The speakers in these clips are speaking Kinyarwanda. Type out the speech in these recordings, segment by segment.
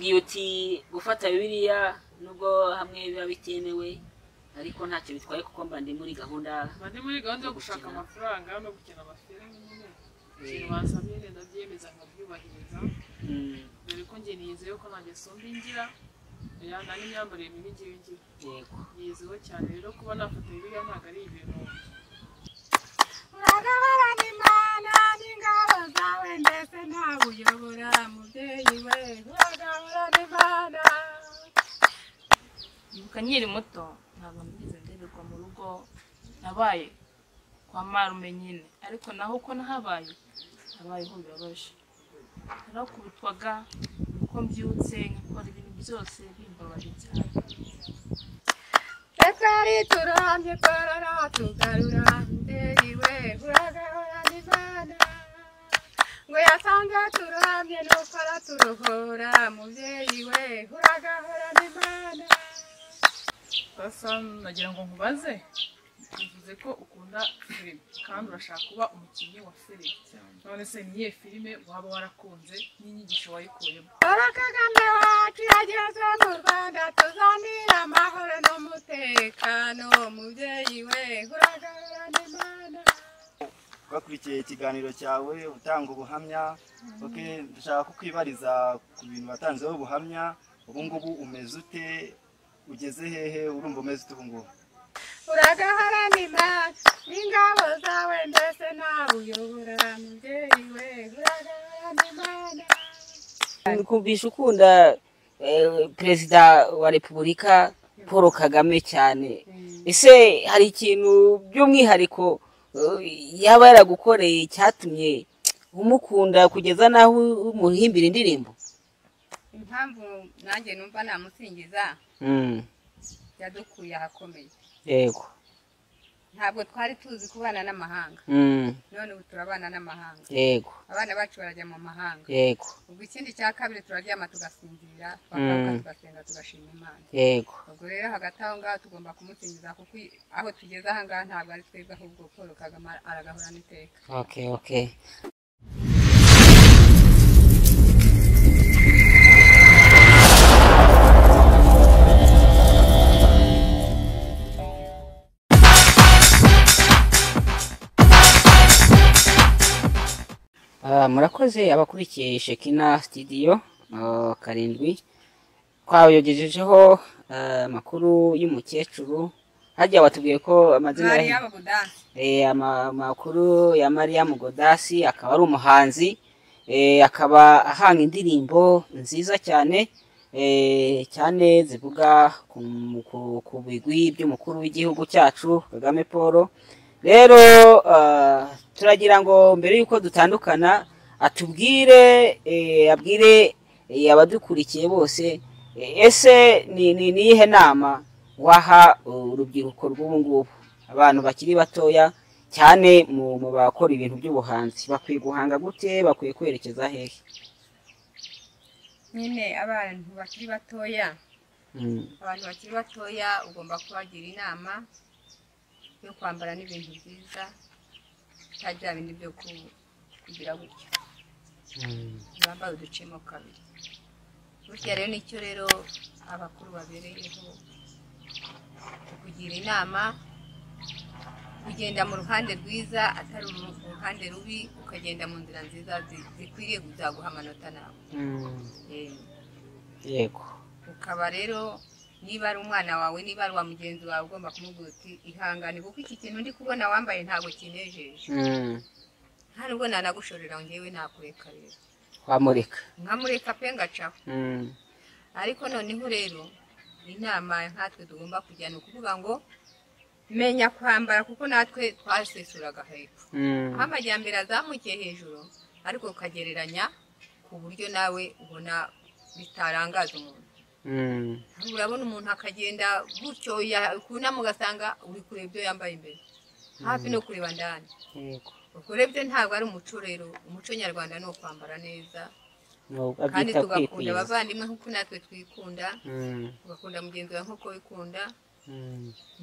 Utubwiye uti gufata Bibiliya nubwo hamwe biba bitemewe ariko ntacyo bitwaye kuko mba ndi muri gahunda, mba ndi muri gahunda yo gushaka amafaranga no gukina amafilime nyine. Ikintu bansabye nyine ndabyemeza nkabyubahiriza, dore ko njye niyizeho ko nta ngeso mbi ngira, oya, nta n'imyambarire mibi ngiye ngira. Yego. Niyizeho cyane rero kuba nafata Bibiliya ntabwo ari ibintu. Uragahorana Imana n'ingabo zawe, ndetse ntawe uyobora mubyeyi we, uragahorana Imana. Ndibuka nkiri muto ntabwo nigeze ndererwa mu rugo, nabaye kwa marume nyine, ariko naho uko nahabaye nabayeho bibabaje, narakubitwaga uko mbyutse nkakora ibintu byose bimbabaje cyane. Twari turambye twarara tugarura mubyeyi we, uragahorana Imana. Ngo yasanze turambye nuko araturohora mubyeyi we, uragahorana Imana. Sasa nagira ngo nkubaze, uvuze ko ukunda filime kandi urashaka kuba umukinnyi wa filime, none se ni iyihe filime waba warakunze n'inyigisho wayikuyemo? Paul Kagame wacu yageze mu Rwanda, tuzanira amahoro n'umutekano mubyeyi we, uragahorana Imana. Bakurikiye ikiganiro cyawe utanga ubuhamya, okay, ndashaka kukwibariza ku bintu watanzeho ubuhamya. Ubu ngubu umeze ute? Ugeze hehe? Urumva umeze ute ubu ngubu? Uragahorana Imana n'ingabo zawe, ndetse ntawe uyobora mubyeyi we, uragahorana Imana. Kumvisha ukunda Perezida wa Repubulika Paul Kagame cyane, ese hari ikintu by'umwihariko yaba yaragukoreye cyatumye umukunda kugeza n'aho umuhimbira indirimbo? Impamvu nanjye numva namusingiza, yadukuye ahakomeye. Yego. Ntabwo twari tuzi kubana n'amahanga, none ubu turabana n'amahanga. Yego. Abana bacu barajya mu mahanga. Yego. Ubwo ikindi cya kabiri, turaryama tugasinzira, twakabuka tugasenga, tugashima Imana. Yego. Ubwo rero hagati aho ngaho tugomba kumusingiza, kuko aho tugeze aha ngaha ntabwo ari twebwe, ahubwo Paul Kagame aragahorana iteka. Okay. Murakoze abakurikiye Shekina Studio 7, twayogejejeho amakuru y'umukecuru. Harya watubwiye ko amazina Mariya Godasi. Amakuru ya Mariya Godasi, akaba ari umuhanzi, akaba ahanga indirimbo nziza cyane, cyane zivuga ku bigwi by'umukuru w'igihugu cyacu Kagame Paul. Rero turagira ngo mbere yuko dutandukana atubwire, abwire abadukurikiye bose, ese ni niyihe nama waha urubyiruko rw'ubu ngubu, abantu bakiri batoya cyane mu bakora ibintu by'ubuhanzi? Bakwiye guhanga gute? Bakwiye kwerekeza hehe? Nyine abantu bakiri batoya, abantu bakiri batoya ugomba kubagira inama yo kwambara n'ibintu byiza, bitari bya bindi byo kugira gutya, bambaye uducemo kabiri gutya. Rero nicyo rero abakuru babereyeho, kukugira inama, kugenda mu ruhande rwiza atari uruhande rubi, ukagenda mu nzira nziza zikwiriye kuzaguha amanota nawe. Yego. Ukaba rero niba ari umwana wawe, niba ari uwa mugenzi wawe, ugomba kumubwira uti ihangane, kuko iki kintu ndi kubona wambaye ntabwo kinejeje, nta nubwo nanagushorera ngewe nakureka rero. Wamureka? Nkamureka pe, ngacaho. Ariko noneho rero inama nkatwe tugomba kujya ni ukuvuga ngo menya kwambara, kuko natwe twasesuraga hepfo, aho amajyambere azamukiye hejuru, ariko ukagereranya ku buryo nawe ubona bitarangaza umuntu. Urabona umuntu akagenda gutyo, kunama ugasanga uri kureba ibyo yambaye imbere, hafi no kureba ndani. Ubwo urebye ntabwo ari umuco. Rero umuco nyarwanda ni ukwambara neza, kandi tugakunda abavandimwe nk'uko natwe twikunda, tugakunda mugenzi wawe nk'uko wikunda.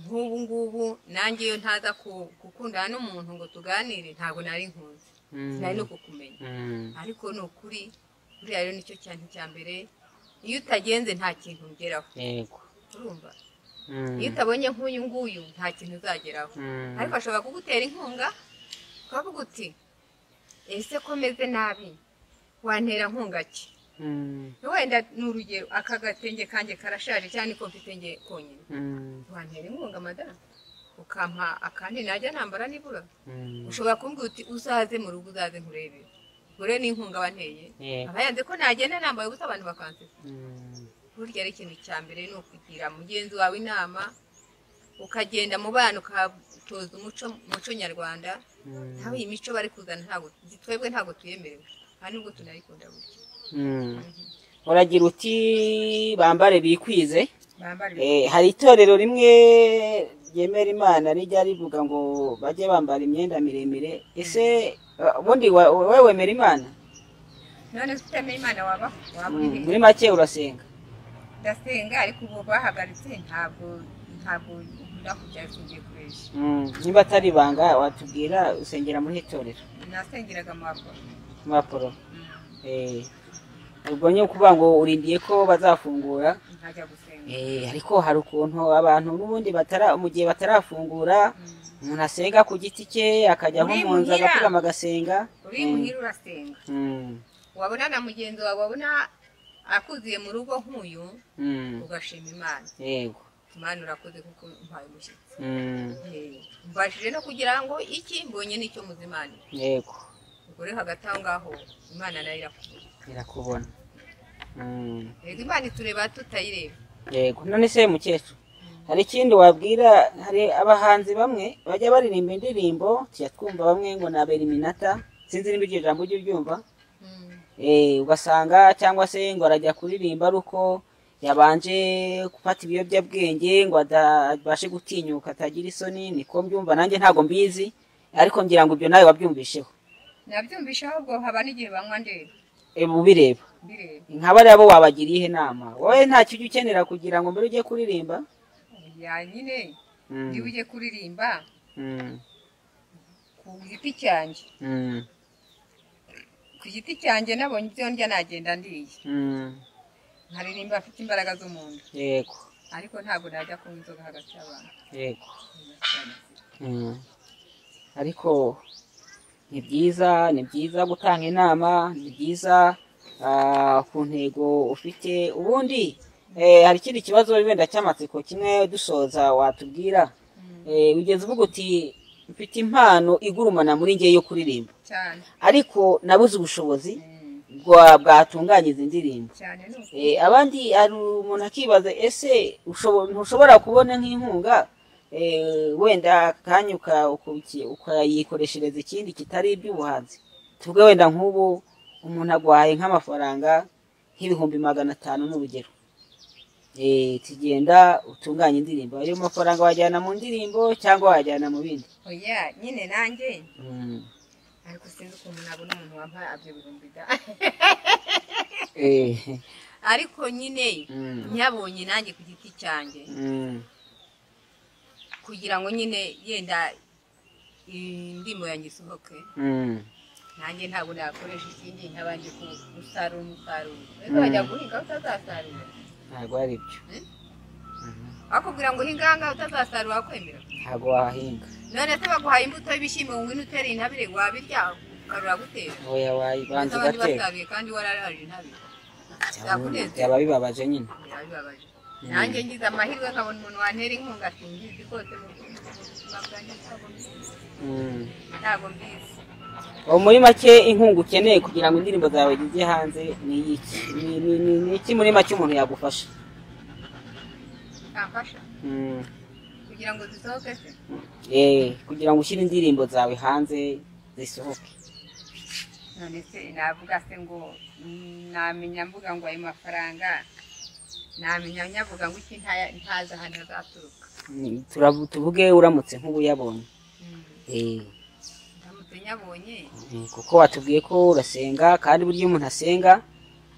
Nk'ubu ngubu nanjye iyo ntaza gukundana n'umuntu ngo tuganire, ntabwo nari nkunze, sinari no kukumenya. Ariko ni ukuri, buriya rero nicyo cyane cya mbere. Iyo utagenze nta kintu ugeraho. Yego. Urumva? Iyo utabonye nk'uyu nguyu nta kintu uzageraho. Ariko ashobora kugutera inkunga ukavuga uti ese ko meze nabi wantera nkunga ki? Wenda ni urugero aka gatenge kanjye karashaje cyane ko mfite nge konyine. Wantera inkunga madamu ukampa akandi najya nambara nibura. Ushobora kumbwira uti uzaze mu rugo uzaze nkurebe. Gore n'inkunga wanteye. Aba yanze ko nagenda nambaye ubusa abantu bakanseka. Burya ari ikintu cya mbere ni ukugira mugenzi wawe inama, ukagenda mu bana ukatoza umuco nyarwanda. Naho iyi mico bari kuzana ntabwo twebwe ntabwo tuyemerewe, nta nubwo tunayikunda burya. Uragira uti bambare bikwize. Hari itorero rimwe ryemera Imana rijya rivuga ngo bajye bambara imyenda miremire. Ese ubundi wowe wemera Imana? None se utemera Imana waba muri make urasenga? Ndasenga ariko ubu bahagaritse ntabwo nkunda kujya singiye kubeshya. Niba atari ibanga watubwira usengera muri itorero? Nasengeraga mu Apolo. Mu Apolo. Ubwo nyine kuvuga ngo urindiye ko bazafungura nkajya gusenga. Ariko hari ukuntu abantu n'ubundi mu gihe batarafungura umuntu asenga ku giti cye akajya nko mu nzu agapfukama agasenga. Uri muhira urasenga. Wabona na mugenzi wawe wabona akuziye mu rugo nk'uyu ugashima Imana. Yego. Imana urakoze kuko umpaye umushyitsi. Mbashije no kugira ngo iki mbonye nicyo muzimana. Yego. Ubwo rero hagati aho ngaho Imana nayo irakubona. Yego Imana itureba tutayireba. Yego. None se mukecuru hari ikindi wabwira? Hari abahanzi bamwe bajya baririmba indirimbo tujya twumva bamwe ngo nabera iminata, sinzi niba iryo jambo ujya uryumva. Ugasanga cyangwa se ngo arajya kuririmba ari uko yabanje gufata ibiyobyabwenge ngo abashe gutinyuka atagira isoni. Niko mbyumva nanjye ntabwo mbizi, ariko ngira ngo ibyo nawe wabyumvisheho. Nabyumvisheho ubwo haba n'igihe banywa ndeba. Ubireba. Nka bariya bo wabagira iyihe nama? Wowe nta cyo ujya ukenera kugira ngo mbere ujye kuririmba? Ya nyine ndi ujye kuririmba ku giti cyanjye. Ku giti cyanjye nabonye ibyo ndya nagenda ndiye. Nkaririmba afite imbaraga zo mu nda. Yego. Ariko ntabwo najya kunywa inzoga hagati y'abantu. Yego. Ariko ni byiza, ni byiza gutanga inama, ni byiza ku ntego ufite. Ubundi hari ikindi kibazo wenda cy'amatsiko kimwe dusoza watubwira. Ugeze uvuga uti mfite impano igurumana muri nge yo kuririmba cyane, ariko nabuze ubushobozi bwatunganya izi ndirimbo. Abandi hari umuntu akibaza ese ntushobora kubona nk'inkunga wenda akanyuka ukayikoreshereza ikindi kitari iby'ubuhanzi? Tuvuge wenda nk'ubu umuntu agwaye nk'amafaranga nk'ibihumbi 500 n'urugero, tugenda utunganya indirimbo, ayo mafaranga wajyana mu ndirimbo cyangwa wajyana mu bindi? Oya nyine nanjye ariko sinzi ukuntu nabona umuntu wampa ibyo bihumbi da. Ariko nyine nyabonye nanjye ku giti cyanjye kugira ngo nyine yenda indirimbo yanjye isohoke, nanjye ntabwo nakoresha ikindi ntabanje gusarura umusaruro. Ese wajya guhinga utazasarura? Ntabwo ari byo. Bakubwira ngo uhinga ahangaha utazasarura wakwemera? Ntabwo wahinga. None se baguhaye imbuto y'ibishyimbo ngo ngwino utere intabire wabirya ukarura gutera? Oya wayibanza ugatera. Basaruye kandi wararaje intabire. Byaba bibabaje nyine. Byaba bibabaje. Nanjye ngize amahirwe nkabona umuntu wantera inkunga singizi rwose mu buzima bwanjye ntabwo mbizi. Muri make inkunga ukeneye kugira ngo indirimbo zawe zijye hanze ni iki? Ni iki muri make umuntu yagufasha? Kamfasha? Kugira ngo zisohoke se? Kugira ngo ushyire indirimbo zawe hanze zisohoke. None se navuga se ngo namenya mvuga ngo ayo mafaranga namenya nyavuga ngo iki ntazi ahantu azaturuka. Tuvuge uramutse nk'ubuyabonye. Ndamutse nyabonye. Kuko watubwiye ko urasenga, kandi buryo umuntu asenga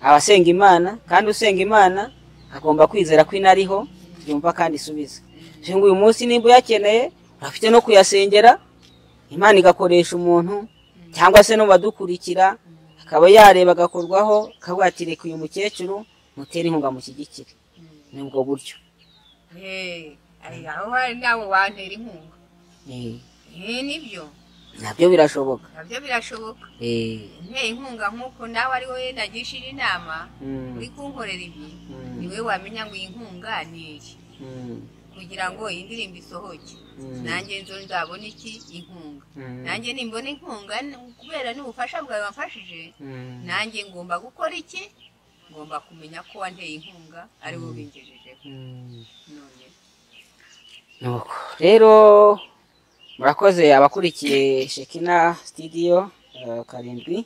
aba asenga Imana, kandi usenga Imana agomba kwizera ko inariho yumva kandi isubiza. Ngo uyu munsi nimba uyakeneye urafite no kuyasengera, Imana igakoresha umuntu cyangwa se no badukurikira akaba yareba agakorwaho akavuga ati reka uyu mukecuru Mutere inkunga mushyigikire. Ni ubwo buryo. Aho hari nawe wantera inkunga. Nibyo. Nabyo birashoboka. Nabyo birashoboka. Nteye inkunga nkuko nawe ari wowe nagishije inama uri kunkorera ibi, niwe wamenya ngo iyi nkunga ni iyi. Kugira ngo iyi ndirimbo isohoke. Nanjye nzo nzabona iki inkunga. Nanjye nimbona inkunga kubera n'ubufasha bwawe wamfashije, nanjye ngomba gukora iki? Ngomba kumenya ko wanteye inkunga ari wowe ubingejejeho. None nuko rero murakoze abakurikiye Shekina Studio 7.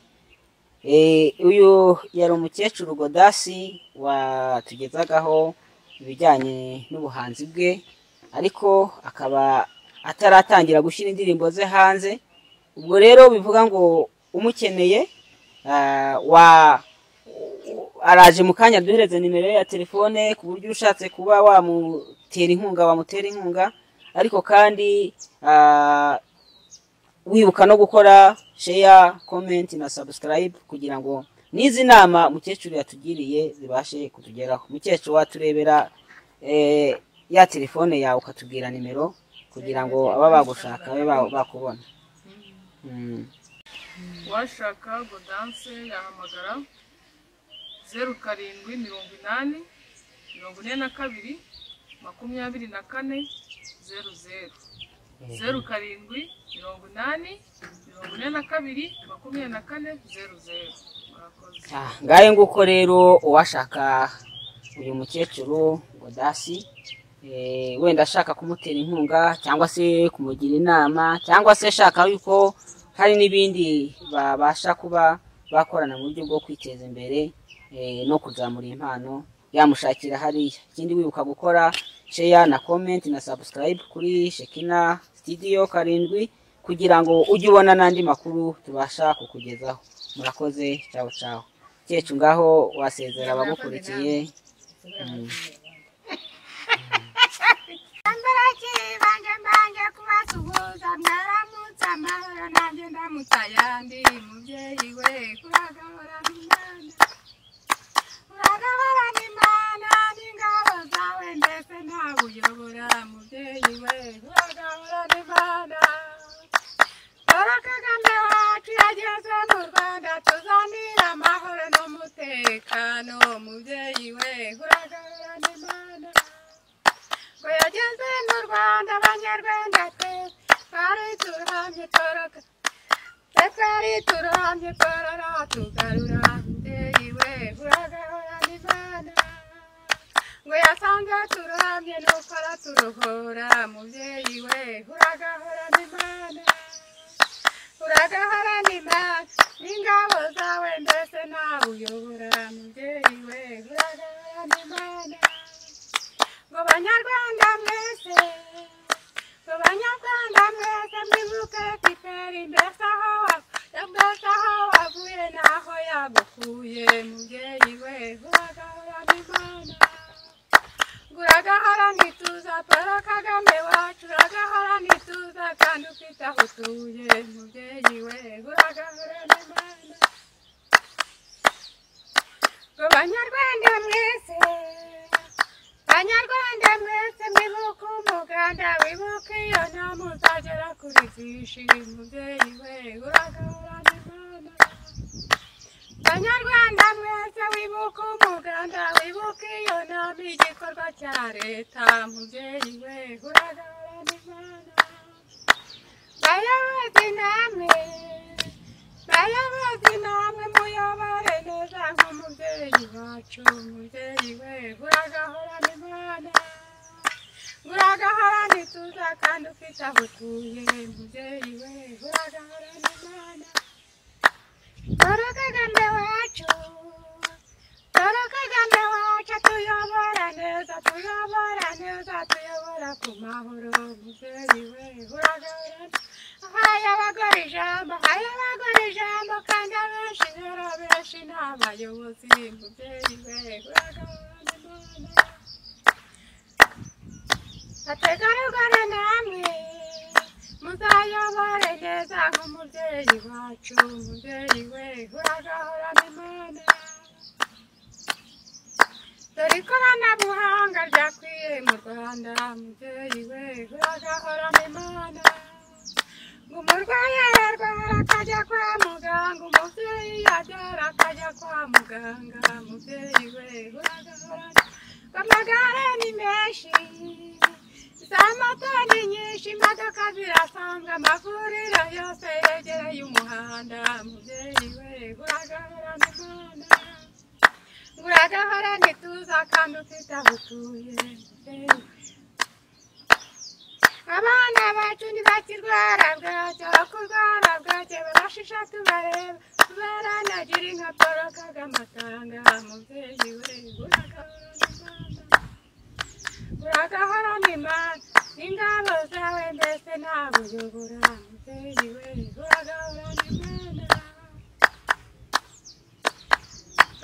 Uyu yari umukecuru Godasi watugezagaho ibijyanye n'ubuhanzi bwe, ariko akaba ataratangira gushyira indirimbo ze hanze. Ubwo rero bivuga ngo umukeneye wa araje mu kanya duhereze nimero ya telefone ku buryo ushatse kuba wamutera inkunga wamutera inkunga, ariko kandi wibuka no gukora share, comment na subscribe kugira ngo n'izi nama mukecuru yatugiriye zibashe kutugeraho. Mukecuru waturebera ya telefone yawe ukatubwira nimero kugira ngo aba bagushaka babe bakubona. Washaka Godanse yahamagara 07 80 42 24 00. 07 80 42 24 00. Ngaye nguko rero uwashaka uyu mukecuru Godasi, wenda ashaka kumutera inkunga cyangwa se kumugira inama cyangwa se ashaka yuko hari n'ibindi babasha kuba bakorana mu buryo bwo kwiteza imbere no kuzamura impano, yamushakira hariya. Ikindi wibuka gukora share na comment na subscribe kuri Shekina Studio 7 kugira ngo ujye ubona n'andi makuru tubasha kukugezaho. Murakoze, ciao ciao. Cyecu ngaho wasezera abagukurikiye. Dore ikoranabuhanga ryakwiye mu Rwanda, mubyeyi we uragahorana Imana. Ngo umurwayi ararwara akajya kwa muganga, umubyeyi yabyara akajya kwa muganga, mubyeyi we uragahorana. Amagare ni menshi, za moto ni nyinshi, imodoka zirasanga, amavuriro yose yegereye umuhanda, mubyeyi we uragahorana Imana. Uragahorana ituza kandi ufite aho utuye. Abana bacu ntibakirwara bwacyo, kurwara bwacyo barashisha tubareba, tubaranagira inka Paul Kagame atanga, mubyeyi we uragahorana Imana. Uragahorana Imana, n'ingabo zawe mbese ntabuyobora, mubyeyi we uragahorana Imana.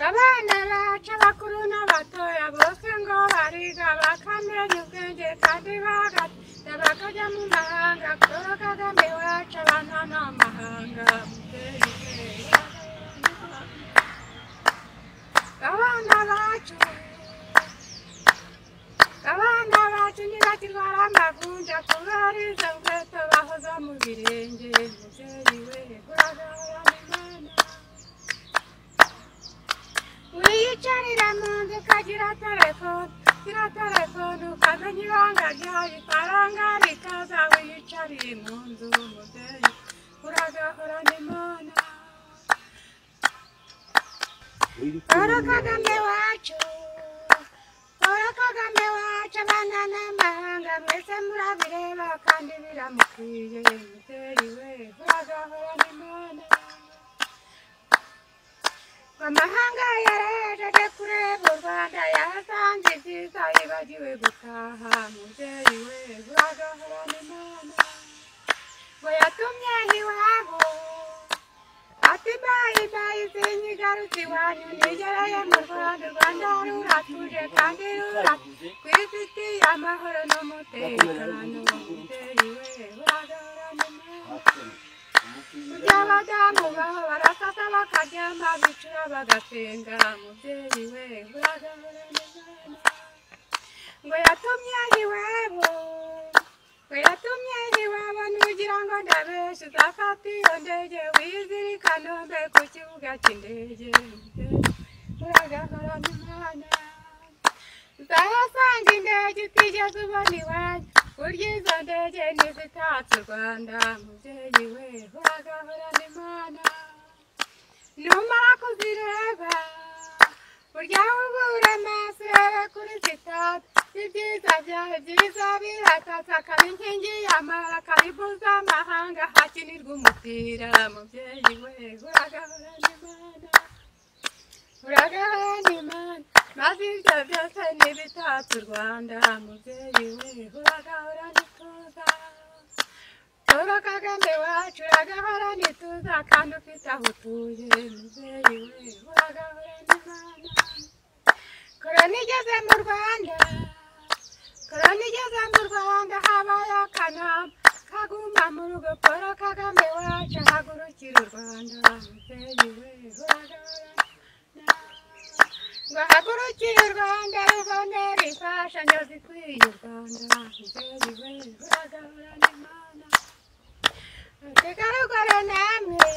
Abana bacu abakuru n'abatoya bose ngo bariga bakamenya ubwenge kandi bagata bakajya mu mahanga. Paul Kagame wacu abana n'amahanga, mubyeyi we abana bacu. Abana bacu ntibakirwara amavunja kubera izo nkweto bahoza mu birenge, mubyeyi we uragahorana Imana. Wiyicarira mu nzu ukagira telefone, gira telefone ukamenya ibanga ryayo, ifaranga rikaza wiyicariye mu nzu, mubyeyi uragahorana Imana. Paul Kagame wacu, Paul Kagame wacu, abana n'amahanga mwese murabireba kandi biramukwiye, mubyeyi we uragahorana Imana. Amahanga yaraje kureba u Rwanda, yahasanze ibyiza yibagiwe gutaha, mubyeyi we uragahorana Imana. Ngo yatumye iwabo ati bayi bayi sinyigarutse iwanyu, nigereye mu Rwanda, u Rwanda ruratuje kandi rurakwifitiye amahoro n'umutekano, mubyeyi we uragahorana Imana. Burya abadamu baho barasasa bakaryama bicura bagasenga, mubyeyi we uragahorana Imana. Ngo yatumye iwabo, ngo yatumye iwabo, nugira ngo ndabeshe uzafata iyo ndege wizire i Kanombe ku kibuga cy'indege, uragahorana Imana. Uzahasanga indege utigeze ubona iwanyu, burya izo ndege ntizitatse u Rwanda, mubyeyi we uragahorana Imana. Numara kuzireba burya ubura amaso urebe kuri sitade, ibyiza byawe byiza biratatse, akaba inkingi y'amahoro, akaba impuzamahanga hakinirwa umupira, mubyeyi we uragahorana Imana. Uragahorana Imana, maze ibyo byose ntibitatse u Rwanda, mubyeyi we uragahorana ituza. Paul Kagame wacu uragahorana ituza kandi ufite aho utuye, mubyeyi we uragahorana Imana. Korona igeze mu Rwanda, korona igeze mu Rwanda habaye akanama kaguma mu rugo, Paul Kagame wacu ahagurukira u Rwanda, mubyeyi we uragahorana. Ngo ahagurukire u Rwanda rubonere imfashanyo zikwiye u Rwanda, mubyeyi we uragahorana Imana. Abategarugori namwe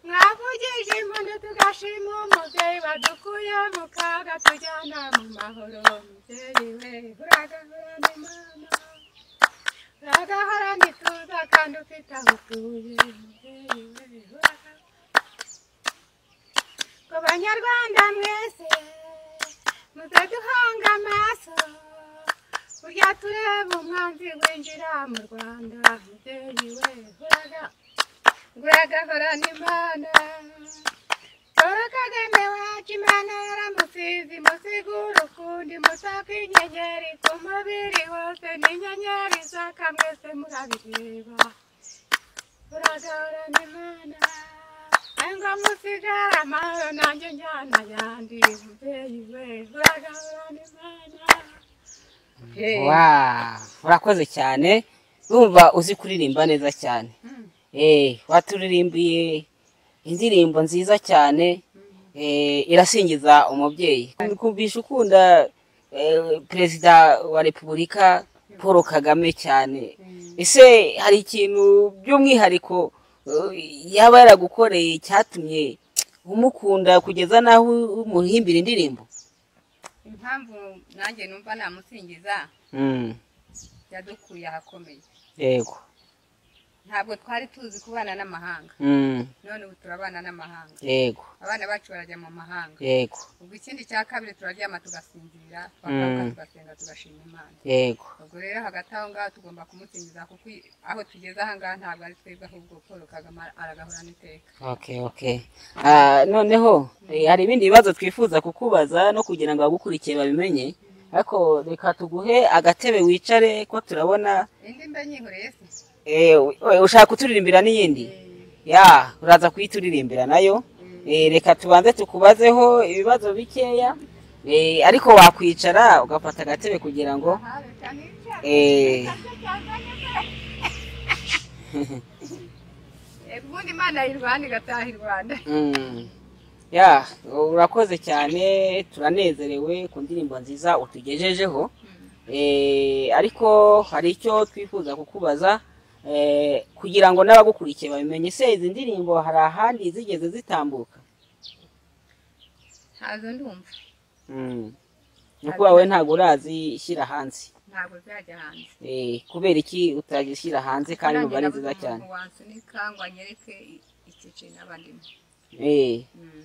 mwavugije impundu tugashima umubyeyi wadukuye mu kaga tujyana mu mahoro, mubyeyi we uragahorana Imana. Uragahorana ituza kandi ufite aho utuye, mubyeyi we uragahorana. Ngo banyarwanda mwese muze duhanga amaso, burya tureba umwanzi winjira mu Rwanda, mubyeyi we uragahorana Imana. Paul Kagame wacu Imana yaramusize, imusigura ukundi, imusaka inyenyeri ku mubiri wose, n'inyenyeri zaka mwese murabireba, uragahorana Imana. Ngo musigare amahoro nanjye njyana ayandi, mubyeyi we uragahorana Imana. Urakoze cyane, urumva uzi kuririmba neza cyane. Waturirimbiye indirimbo nziza cyane. Irasingiza umubyeyi. Kumvisha ukunda Perezida wa Repubulika Paul Kagame cyane. Ese hari ikintu by'umwihariko yaba yaragukoreye cyatumye umukunda kugeza naho umuhimbira indirimbo? Impamvu nanjye numva namusingiza, yadukuye ahakomeye. Yego. Ntabwo twari tuzi kubana n'amahanga. None ubu turabana n'amahanga. Yego. Abana bacu barajya mu mahanga. Yego. Ubwo ikindi cya kabiri turaryama tugasinzira, twakabuka tugasenga tugashima Imana. Yego. Ubwo rero hagati aho ngaho tugomba kumusingiza, kuko aho tugeze aha ngaha ntabwo ari twebwe, ahubwo Paul Kagame aragahorana iteka. Okay. Noneho hari ibindi bibazo twifuza kukubaza no kugira ngo abagukurikiye babimenye, ariko reka tuguhe agatebe wicare ko turabona indi mbe nyihoreye se. Ushaka kuturirimbira n'iyindi? Ya, uraza kuyituririmbira nayo. Reka tubanze tukubazeho ibibazo bikeya, ariko wakwicara ugafata agatebe kugira ngo ubundi Imana y'u Rwanda igataha i Rwanda. Ya, urakoze cyane, turanezerewe ku ndirimbo nziza utugejejeho. Ariko hari icyo twifuza kukubaza kugira ngo n'abagukurikiye babimenye. Se izi ndirimbo hari ahandi zigeze zitambuka? Ntazo ndumva. Nuko wowe ntabwo urazishyira hanze? Ntabwo zajya hanze. Kubera iki utazishyira hanze kandi numva ari nziza cyane? Wansunika ngo anyereke icyiciro n'abandimo.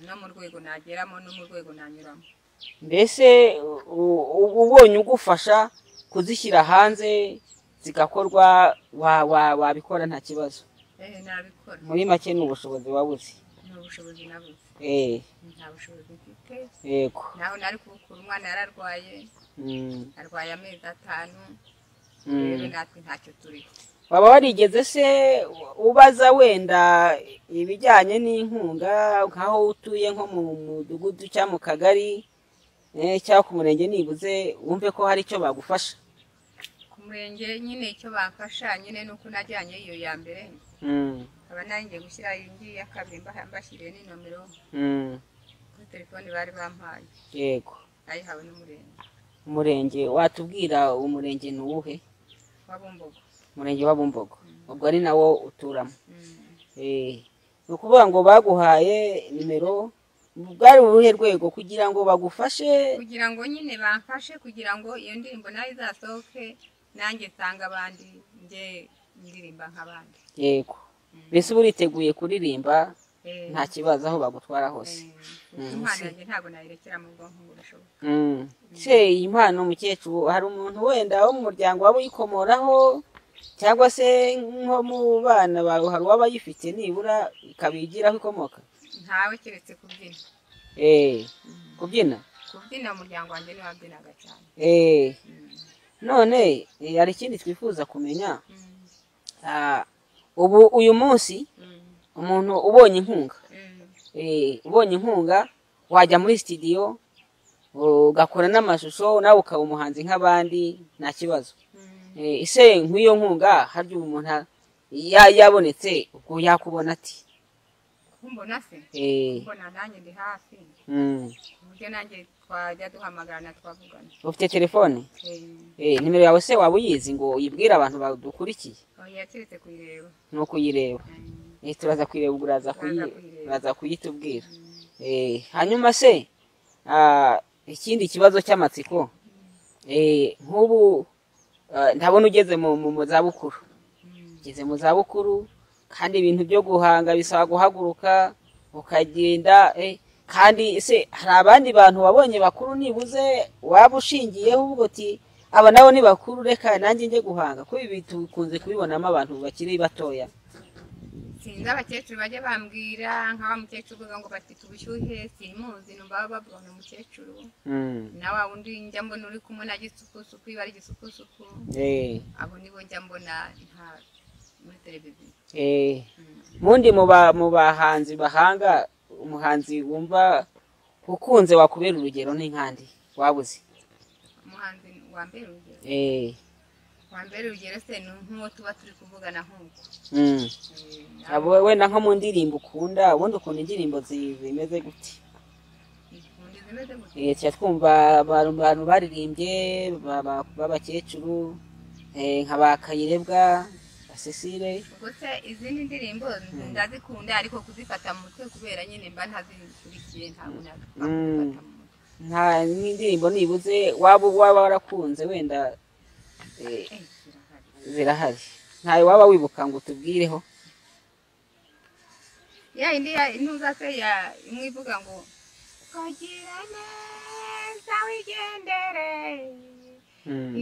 No mu rwego nageramo no mu rwego nanyuramo. Mbese ubonye ugufasha kuzishyira hanze zigakorwa wabikora nta kibazo? Nabikora. Muri make ni ubushobozi wabuze? Ni ubushobozi nabuze. Nta bushobozi mfite. Yego. Naho nari kubukura, umwana yararwaye. Arwaye amezi 5. Rero natwe ntacyo turiho. Waba warigeze se ubaza wenda ibijyanye n'inkunga nk'aho utuye nko mu mudugudu cyangwa mu kagari cyangwa ku murenge, nibuze wumve ko hari icyo bagufasha? Ku murenge nyine icyo bamfasha nyine nuko najyanye iyo ya mbere, nkaba nanjye gushyira iyi ngiyi ya kabiri, mbashyiriye n'inomero kuri telefoni bari bampaye. Yego. Nayihawe n'umurenge. Umurenge watubwira umurenge ni uwuhe? Wa Bumbogo. Umurenge wa Bumbogo. Ubwo ari nawo uturamo. Ni ukuvuga ngo baguhaye nimero, bwari uruhe rwego kugira ngo bagufashe? Kugira ngo nyine bamfashe, kugira ngo iyo ndirimbo nayo izasohoke, nanjye nsanga abandi nge ndirimba nk'abandi. Yego. Mbese uba uriteguye kuririmba nta kibazo aho bagutwara hose? Impano yanjye ntabwo nayirekera mu bwonko ngo bishoboke. Se iyi mpano mukecuru, hari umuntu wenda wo mu muryango waba uyikomoraho, cyangwa se nko mu bana bawe hari uwaba ayifite nibura ikabigiraho ikomoka? Ntawe, keretse kubyina. Kubyina? Kubyina umuryango wanjye niwe wabyinaga cyane. None hari ikindi twifuza kumenya. Ubu uyu munsi umuntu ubonye inkunga, ubonye inkunga wajya muri studio ugakora n'amashusho nawe ukaba umuhanzi nk'abandi nta kibazo. Ese nk'iyo nkunga harya umuntu yabonetse ubwo yakubona ati? Kumbona se? Kumbona nanjye ndi hafi. Uburyo nanjye twajya duhamagarana twavugana. Ufite telefone? Nimero yawe se waba uyizi ngo uyibwire abantu badukurikiye? Oya, keretse kuyireba. Ni ukuyireba. Turaza kuyireba, uraza kuyitubwira. Hanyuma se ikindi kibazo cy'amatsiko, nk'ubu ndabona ugeze mu zabukuru. Ugeze mu zabukuru kandi ibintu byo guhanga bisaba guhaguruka ukagenda, kandi se hari abandi bantu wabonye bakuru nibuze waba ushingiyeho uvuga uti aba nabo ni bakuru reka nanjye njye guhanga, kuko ibi tukunze kubibonamo abantu bakiri batoya? Sinzi, abakecuru bajya bambwira nk'aba mukecuru uvuga ngo bafite ubushyuhe, simuzi, numva baba bavuga ngo umukecuru na wa wundi njya mbona uri kumwe na gisukusuku, iba ari gisukusuku. Abo nibo njya mbona nta muri televiziyo. Mundi mu bahanzi bahanga, umuhanzi wumva ukunze wakubera urugero ni nkandi wabuze? Umuhanzi wambera urugero? Wambera urugero se ni nk'uwo tuba turi kuvugana nk'uko. Abo wenda nko mu ndirimbo ukunda, ubundi ukunda indirimbo zimeze gute? Zimeze gute? Tujya twumva abantu baririmbye b'abakecuru nka ba Kayirebwa, ba Cecile. Ubwo se izindi ndirimbo ndazikunda, ariko kuzifata mu mutwe kubera nyine mba ntazikurikiye, ntabwo napfa kuzifata mu mutwe. Nta n'indirimbo nibuze waba warakunze wenda zirahari, ntayo waba wibuka ngo utubwireho? Ya indi ya intuza se ya imwe ivuga ngo kugira neza wigendere,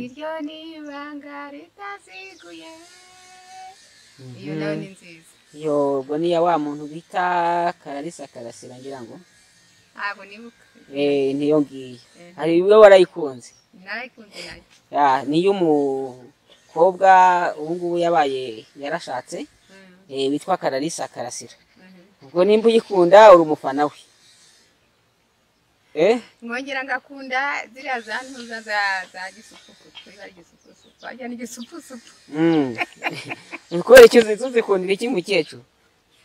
iryo ni ibanga ritaziguye. Iyo nayo ni nziza. Yo, ubwo ni ya wa muntu bita Kararisa Karasira ngira ngo. Ntabwo nibuka. Niyo ngiyo. Hari iyo warayikunze? Narayikunze nayo. Ya, ni y'umukobwa ubu ngubu yabaye yarashatse, witwa Kararisa Karasira. Ubwo nimba uyikunda uri umufana we. Ngongera ngakunda ziriya za ntuza za gisupusupu, ari gisupusupu, ajya ni gisupusupu. Kubera icyo uzikundira iki mukecuru?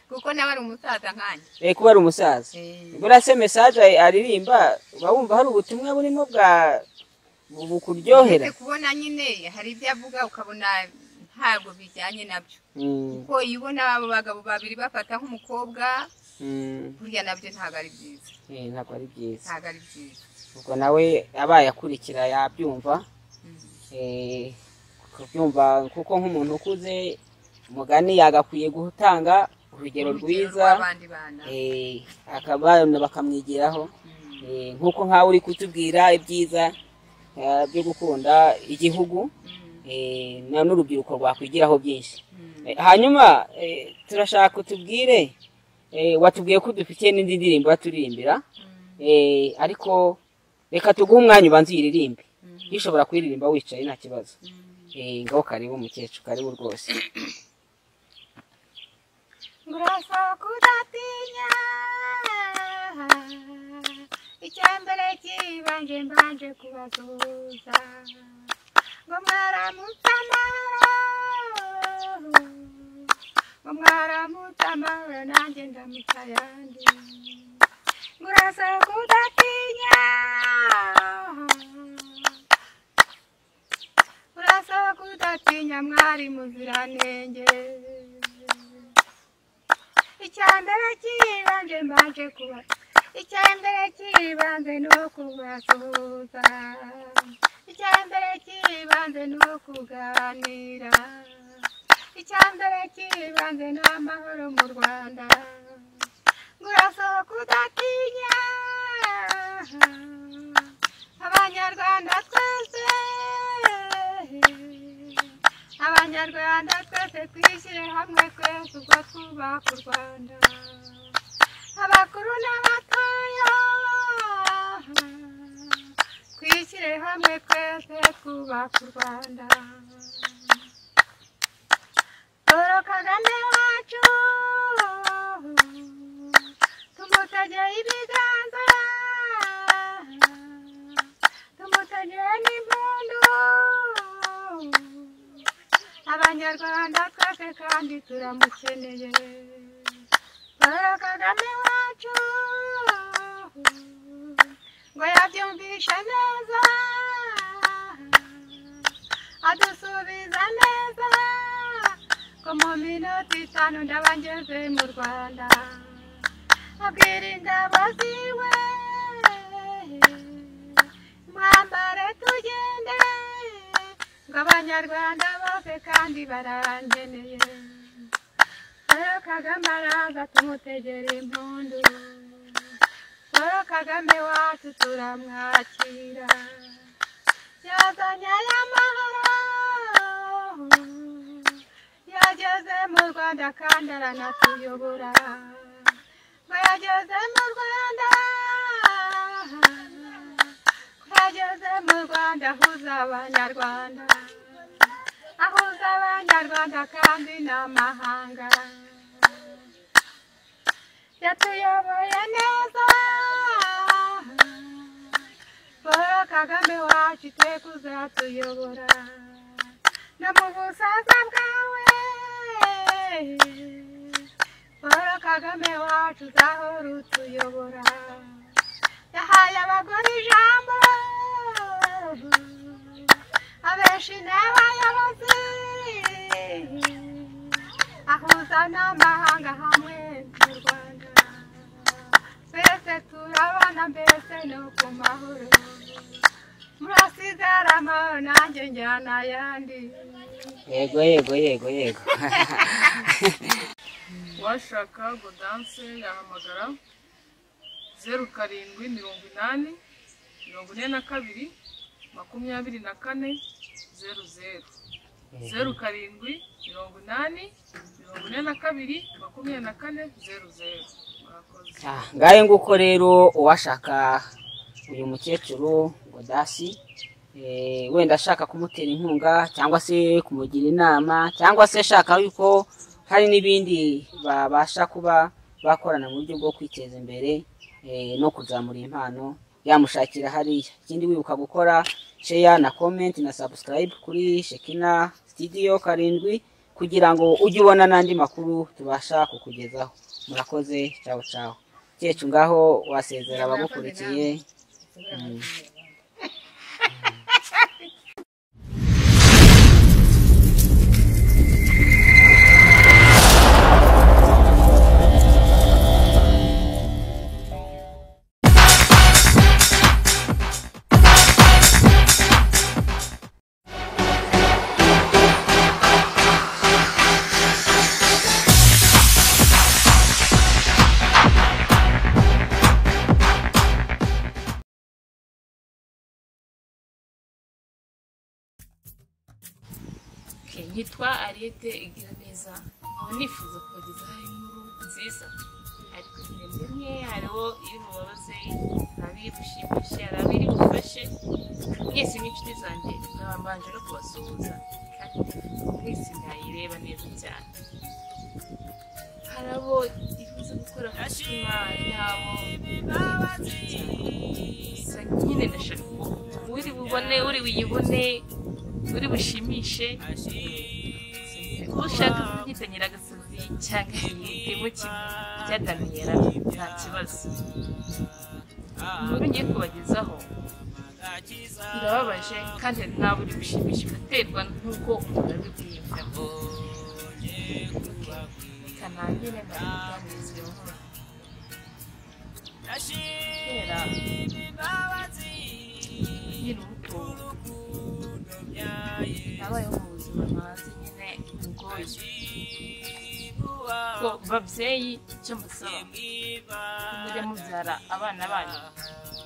Kuko nawe ari umusaza nkanjye. Kuba ari umusaza. Buriya se message aririmba uba wumva hari ubutumwa burimo bwa bukuryohera? Kubona nyine hari ibyo avuga ukabona ntabwo bijyanye nabyo. Kuko iyo ubona abo bagabo babiri bafata nk'umukobwa, burya nabyo ntabwo ari byiza. Ntabwo ari byiza. Ntabwo ari byiza. Ubwo nawe abaye akurikira yabyumva. Kubyumva kuko nk'umuntu ukuze umugani yagakwiye gutanga urugero rwiza, akaba bakamwigiraho, nk'uko nkawe uri kutubwira ibyiza byo gukunda igihugu, n'urubyiruko rwakwigiraho byinshi. Hanyuma turashaka utubwire, watubwiye ko dufitiye n'indi ndirimbo baturirimbira, ariko reka tuguhe umwanya ubanze uyiririmbe. Ushobora kuyiririmba wicaye nta kibazo. Ngaho karibu mukecuru, karibu rwose. Ngurasa kudatinya, icyambere kibanje mbanje kubasuhuza, ngo mwaramutse amahoro, ngo mwaramutse amahoro, nanjye ndamutse ayandi. Ngurasa kudatinya, ngurasa kudatinya mwari muziranenge. Icyambere kibanje mbanje kuba, icyambere kibanze ni ukubasuhuza, icyambere kibanze ni ukuganira, icyambere kibanze ni amahoro mu Rwanda. Ngurasa kudatinya, Abanyarwanda twese, Abanyarwanda twese twishyire hamwe twese ubwo twubaka u Rwanda. Abakuru n'abatoya twishyire hamwe twese twubaka u Rwanda. Paul Kagame wacu tumutegeye ibiganza, tumutegeye n'impundu. Abanyarwanda twese kandi turamukeneye. Paul Kagame wacu ngo yabyumvishe neza, adusubiza neza, ko mu minota 5 ndaba ngeze mu Rwanda. Abwira ingabo ziwe mwambare tugende, ngo Abanyarwanda bose kandi barangeneye. Paul Kagame araza tumutegera impundu, Paul Kagame wacu turamwakira, yazanye aya mahoro, yageze mu Rwanda kandi aranatuyobora. Ngo yageze mu Rwanda, yageze mu Rwanda ahuza Abanyarwanda, ahuza Abanyarwanda kandi n'amahanga. Yatuyoboye neza, Paul Kagame wacu iteka uzatuyobora, no mu busaza bwawe Paul Kagame wacu uzahora utuyobora. Yahaye abagore ijambo, abenshi n'abayobozi, ahuza n'amahanga hamwe mu Rwanda. Twese turabana mbese no ku mahoro, murasigara amahoro nanjye njyana ayandi. Yego yego yego yego. Uwashaka Gaudence yahamagara 07 80 42 24 00. 07 80 42 24 00. Murakoze. Ngaye nguko rero uwashaka uyu mukecuru Gaudence, wenda ashaka kumutera inkunga cyangwa se kumugira inama cyangwa se ashaka yuko hari n'ibindi babasha kuba bakorana mu buryo bwo kwiteza imbere no kuzamura impano, yamushakira hariya. Ikindi wibuka gukora share na comment na subscribe kuri Shekina Studio 7 kugira ngo ujye ubona n'andi makuru tubasha kukugezaho. Murakoze, ciao ciao. Cyecu ngaho wasezera abagukurikiye. Nitwa Ariete Igiraneza, nkaba nifuza kubagezaho inkuru nziza, ariko rimwe hariho iri bubabaze, hari iri bushimishe, hari iri bufashe. Mwese nk'inshuti zanjye nkaba mbanje no kubasuhuza, kandi mwese mwayireba neza cyane. Hari abo ifuza gukora ku mutima yabo gusa nyine ndashaka uri bubone, uri buyibone, uri bushimishe. Ushaka kubyita Nyiragasozi cyangwa igitebo cya Daniela nta kibazo. Inkuru ngiye kubagezaho irababaje kandi ntabwo uri bushimishe, biraterwa n'uko umuntu abibwiyumvamo. Reka ntangire ndabiganiriza iyo nkuru. Kera nkiri muto nabayeho mu buzima ntazi nyine bugoye. Ko babyeyi icyo mbasaba, mujye mubyara abana banyu,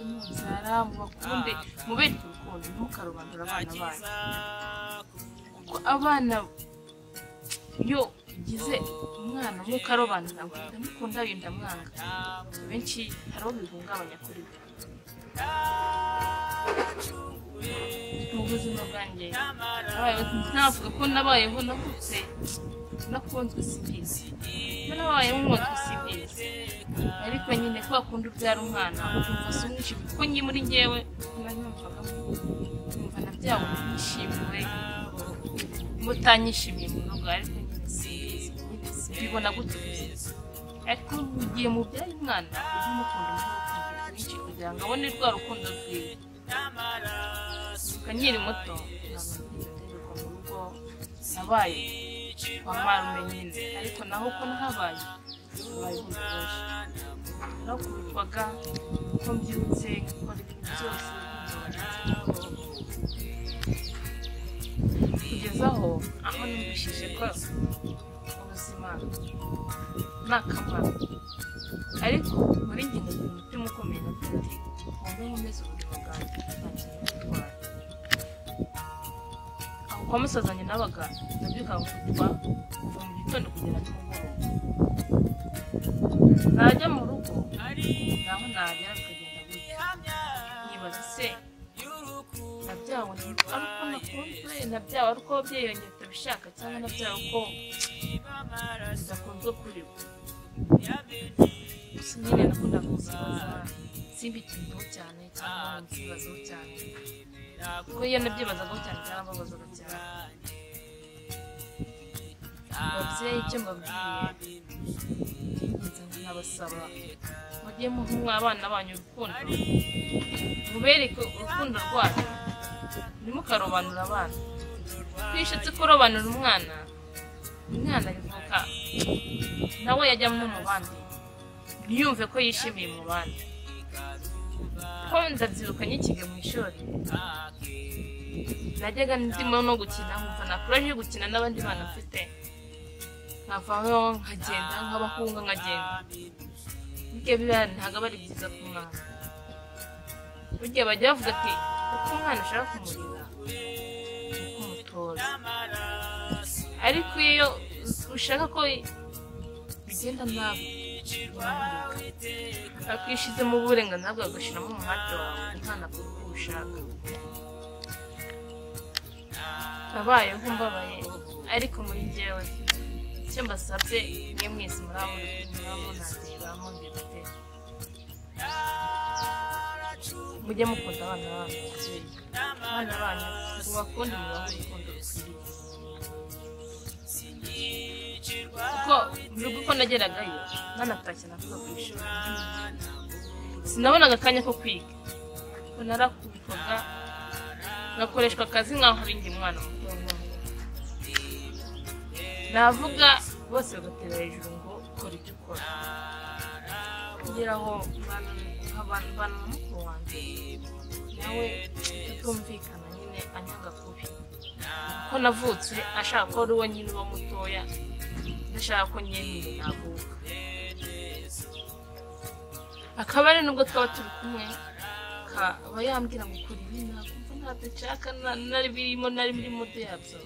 mubyara mubakunde, mubereke urukundo, ntimukarobanure abana banyu, kuko abana iyo ugize umwana mukarobanura ngo ndamukunda uyu ndamwanga, benshi hari abo bihungabanya kuri bo. Mu buzima bwanjye navuga ko nabayeho navutse nakunzwe simbizi, nabayeho nkunzwe simbizi, ariko nyine kwa kundi ubyara umwana ukumva si umwishimiye, kuko njye muri njyewe numvaga numva nabyawe nishimiwe, mutanyishimiye mu rugo, ariko nyine simbizi, mbibona gutyo gusa. Ariko mu gihe mubyaye umwana ujye umukunda umuha urukundo rwinshi kugira ngo abone rwa rukundo rwiwe. Nkiri muto ntabwo nigeze ndererwa mu rugo, nabaye kwa marume nyine, ariko naho uko nahabaye nabayeho bibabaje. Narakubitwaga uko mbyutse nkakora ibintu byose kugeza aho numvishije ko ubuzima ni akamaro, ariko muri njye nkagira umutima ukomeye nkavuga ati ngomba nkomeze ubuzima bwanjye nta kintu gutwara. Aho kwa musazanye nabaga ndabyuka nkubitwa kuva mu gitondo kugera nimugoroba, najya mu rugo naho nagera bikagenda gutya, nkibaza se nabyawe ari uko nakunzwe, nabyawe ari uko ababyeyi banjye batabishaka, cyangwa nabyawe uko bidakunzwe kuri bo. Gusa nyine nakundaga kuzibaza, simbitindeho cyane cyangwa nzibazeho cyane, kuko iyo nabyibazagaho cyane byarambabazaga cyane. Ababyeyi icyo mbabwiye, Ndabasaba mujye muha abana banyu urukundo, mubereke urukundo rwanyu, ntimukarobanure abana. Iyo ushatse kurobanura umwana, umwana avuka nawe yajyamo mu bandi, ntiyumve ko yishimiye mu bandi. Ko ndabyibuka nkikiga mu ishuri, najyaga ndimo no gukina nkumva nakuraje yo gukina n'abandi bana mfite, nkavaho nkagenda nk'abahunga nkagenda. Burya biba ntabwo aba ari byiza ku mwana. Burya bajya bavuga ati uko umwana ashaka kumurera niko umutoza, ariko iyo ushaka ko bigenda nabi uramureka. Ariko iyo ushyizemo uburenganzira bwawe ugashyiramo umuhate wawe, umwana akora uko ushaka. Nabayeho mbabaye, ariko muri njyewe icyo mbasabye mwe mwese murabona mundeba, mujye mukunda abana banyu, abana banyu mubakunde, mubahe urukundo rukwiriye. Kuko mu rugo uko nageragayo nanatashye navuga ku ishuri, sinabonaga akanya ko kwiga, kuko narakubitwaga ngakoreshwa akazi nkaho ari njye mwana muto. Navuga bose bagatera hejuru ngo kora icyo ukora, kugera aho mbana na mukuru wanjye nawe tutumvikana nyine, anyanga kubi ko navutse ashaka ko ari we nyine uba mutoya, ndashaka ko nyine navuka. Akaba ari nubwo twaba turi kumwe akaba yambwira ngo kora ibi, nakumva ntabyo nshaka, nari birimo nari muri mudu yabyo,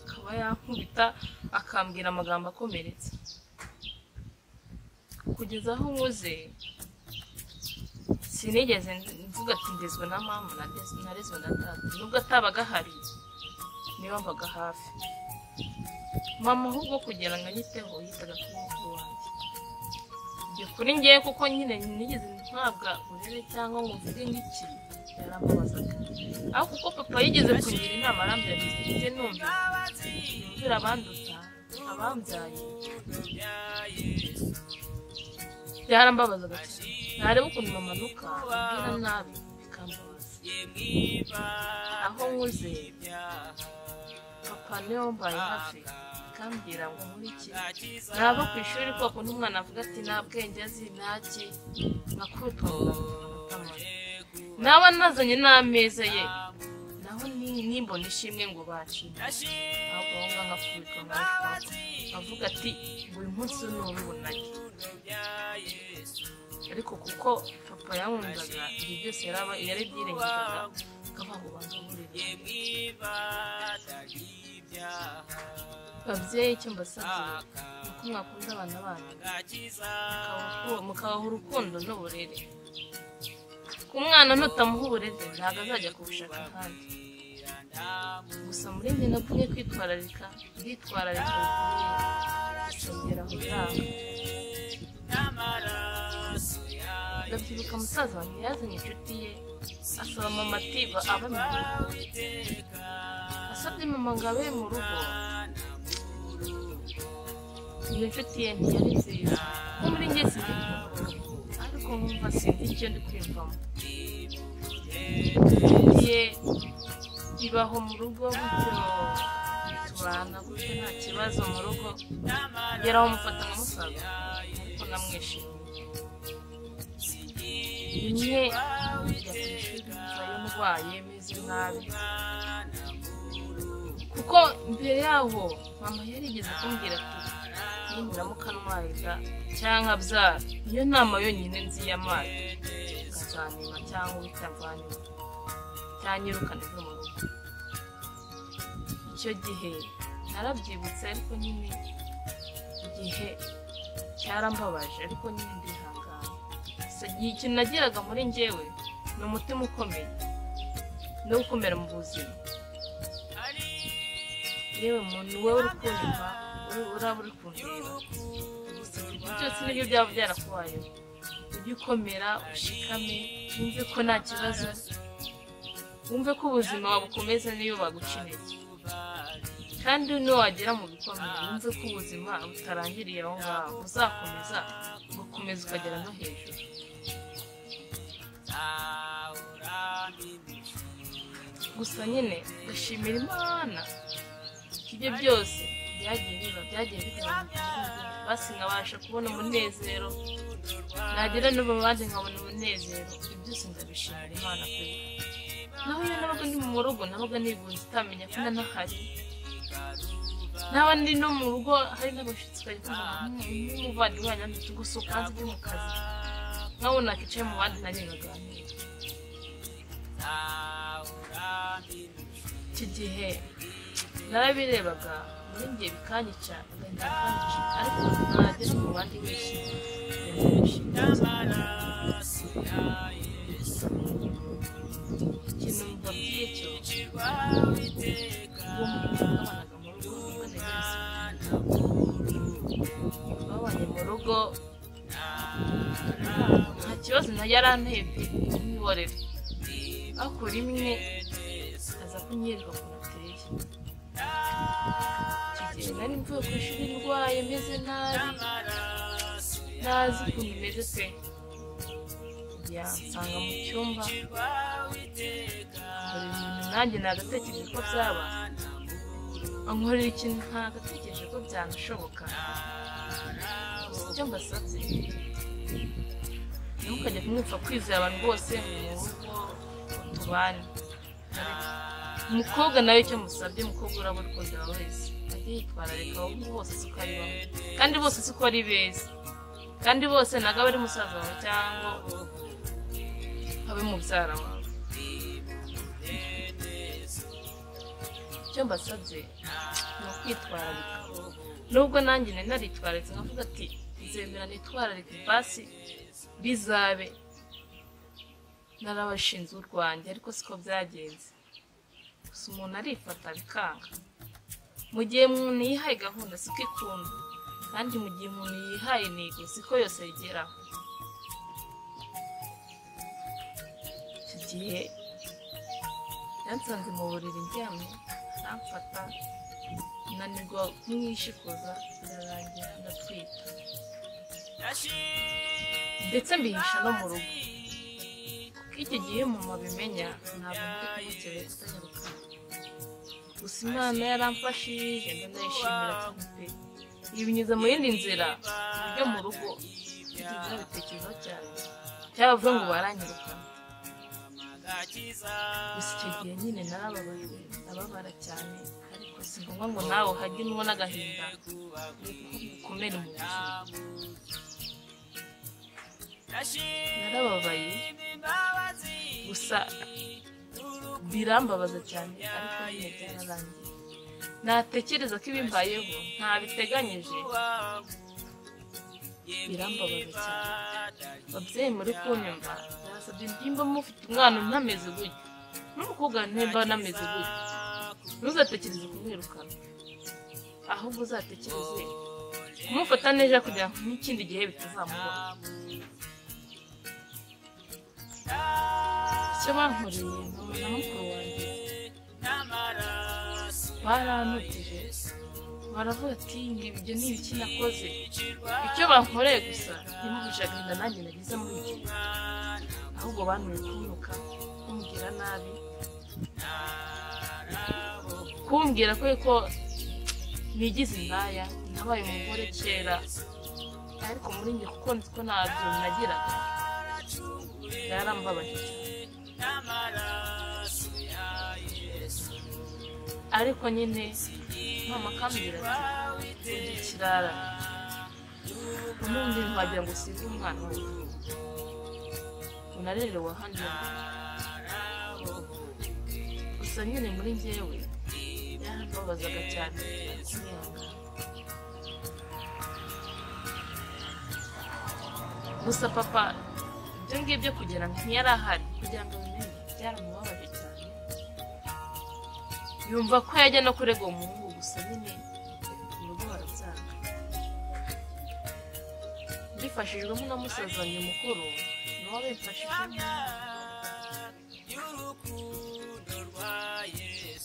akaba yankubita akambwira amagambo akomeretsa. Kugeza aho nkuze sinigeze mvuga ati ndezwe na mama, narezwe na data, nubwo atabaga ahari niwe mbaga hafi. Mama ahubwo kugira ngo anyiteho yitaga kuri mukuru wanjye. Ibyo kuri ngewe kuko nyine nigeze ntabwa uburere cyangwa ngo mvuge nk'iki, yarambabazaga. Aho kuko papa yigeze kungira inama arambwira ati njye numvira abanduta abambyaye, byarambabazaga cyane. Nareba ukuntu mama anuka ambwira nabi bikambabaza. Aho nkuze papa niwe wambaye hafi akambwira ngo nkurikire. Nava ku ishuri kwa kundi umwana avuga ati nta bwenge azi ntaki, nkakubitwa amanota. Naba nazanye n'ameza ye naho nimbona ishimwe ngo bacime, ahubwo aho ngaho nkakubitwa avuga ati buri munsi ni uw'ubunani. Ariko kuko papa yankundaga ibyo byose yarabyirengagizaga, akavuga ngo banza nkurere. Babyeyi icyo mbasabye ni uko mwakunda abana banyu, mukabaha urukundo n'uburere. Ku mwana nutamuha uburere ntabwo azajya kubushaka ahandi. Gusa muri njye nagumye kwitwararika, nditwararika bikomeye, nsongera aho ngaho. Ndabyibuka musaza wanjye yazanye inshuti ye asaba mama ati abe mu rugo. Asabye mama ngo abe mu rugo, iyo nshuti ye ntiyari nziza. Kuko muri njye sinzi ariko nkumva sinzi icyo ndi kwiyumvamo. Inshuti ye ibaho mu rugo gutyo, tubana gutyo nta kibazo mu rugo, ngeraho mufata nka musaza ariko namwishimiye. Rimwe njya ku ishuri mvayo ndwaye meze nabi, kuko mbere yaho mama yarigeze kumbwira ati nindiramuka ndwaye cyangwa nkabyara, niyo nama yonyine nzi y'amazi ukazanima cyangwa utamvanyuma cyanyirukana ive mu rugo. Icyo gihe narabyibutse, ariko nyine igihe cyarambabaje, ariko nyine ndihangana. Ikintu nageraga muri njyewe ni umutima ukomeye no gukomera mu buzima. Yewe muntu wowe uri kunyumva, uraba uri kundeba, ibyo byose nibyo byaba byarakubayeho, ujye ukomera ushikame, wumve ko nta kibazo, wumve ko ubuzima wabukomeza niyo baguca intege. Kandi niwagera mu bikomeye wumve ko ubuzima butarangiriye aho ngaho, uzakomeza gukomeza ukagera no hejuru. Gusa nyine ndashimira Imana ibyo byose byagiye biba, byagiye bigabanuka, basi nkabasha kubona umunezero, nagera no mu bandi nkabona umunezero. Ibyo byose ndabishimira Imana pe. Naho iyo nabaga ndi mu rugo nabaga nigunze utamenya ko nanahari, naba ndi no mu rugo hari n'abashyitsi bari kumva nk'umuvandimwe wanjye ati gusohoka hanze ujye mu kazi, nkabona nakicaye mu bandi nanjye nkaganira. Icyo gihe narabirebaga muri njye bikanyica, agahinda bikanyica, ariko nagera mu bandi nishimye, ndabishimira cyane. Ikintu mbabwiye cyo, uwo muntu twabanaga mu rugo nibwo nagize twabanye mu rugo nta kibazo na yaranteye pe, mwihorere. Ariko rimwe aza kunyereka ukuntu ateye. Icyo gihe nari mvuye ku ishuri ndwaye meze nabi, ntazi ukuntu meze pe. Yansanga mu cyumba ankorera ibintu nanjye nagatekereje ko byaba, ankorera ikintu ntagatekereje ko byanashoboka. Gusa icyo mbasabye ntimukajye kumwipfa kwizera abantu bose mu rugo tubane. Umukobwa nawe icyo musabye, umukobwa uraba ukunda wese ajye yitwararika, abahungu bose siko ari bamwe, kandi bose siko ari beza, kandi bose ntabwo aba ari musaza wawe cyangwa abe mubyara wawe. Icyo mbasabye ni ukwitwararika, nubwo nanjye nari naritwararitse nkavuga ati nzemera nitwararike basi bizabe narabashinze urwanjye, ariko siko byagenze. Gusa umuntu arifata bikanga. Mu gihe umuntu yihaye gahunda siko ikunda, kandi mu gihe umuntu yihaye intego siko yose ayigeraho. Icyo gihe yansanze mu buriri ndyamye, aramfata nanirwa kumwishikuza, birarangira ndatwita, ndetse mbihisha no mu rugo. Kuko icyo gihe mama abimenya ntabwo ndi kumukebera kutanyarukana. Gusa Imana yaramfashije ndanayishimira cyane pe. Ibinyuze mu yindi nzira yo mu rugo ibyo bitekerezo cyane cyangwa bavuga ngo baranyirukana. Gusa icyo gihe nyine narababaye, ndababara cyane, ariko si ngombwa ngo nawe uhagire ubona agahinda ukomere mu buzima. Narababaye gusa birambabaza cyane, ariko nyine byararangiye. Natekereza ko ibimbayeho ntabiteganyije, birambabaza cyane. Babyeyi muri kunyumva, ndabasabye nimba mufite umwana unameze gutya, n'umukobwa nimba anameze gutya, ntuzatekereze kumwirukana, ahubwo uzatekereze kumufata neza kugira ngo n'ikindi gihe bitazamubona. Icyo bankoreye mama na mukuru wanjye baranutije, baravuga ati ibyo ni ibiki nakoze. Icyo bankoreye gusa ntimuhishe agahinda nanjye nagize muri icyo gihe, ahubwo bantuye kuntuka, kumbwira nabi, kumbwira ko ko nigize indaya, nabaye umugore kera, ariko muri njye kuko nzi ko ntabyo nagiraga, byarambabaje cyane. Ariko nyine mama akambwira ati uri ikirara, ubundi ntiwagira ngo usige umwana wawe, unarerewe ahandi hantu. Gusa nyine muri njyewe yarambabazaga cyane, ariko nihangana. Gusa papa ibyo ngibyo kugira ngo ntiyari ahari, kugira ngo abimenye byaramubabaje cyane, yumva ko yajya no kurega uwo muhungu. Gusa nyine mu rugo barabyanga. Mbifashijwemo na musaza wanjye mukuru, niwe wabimfashijemo.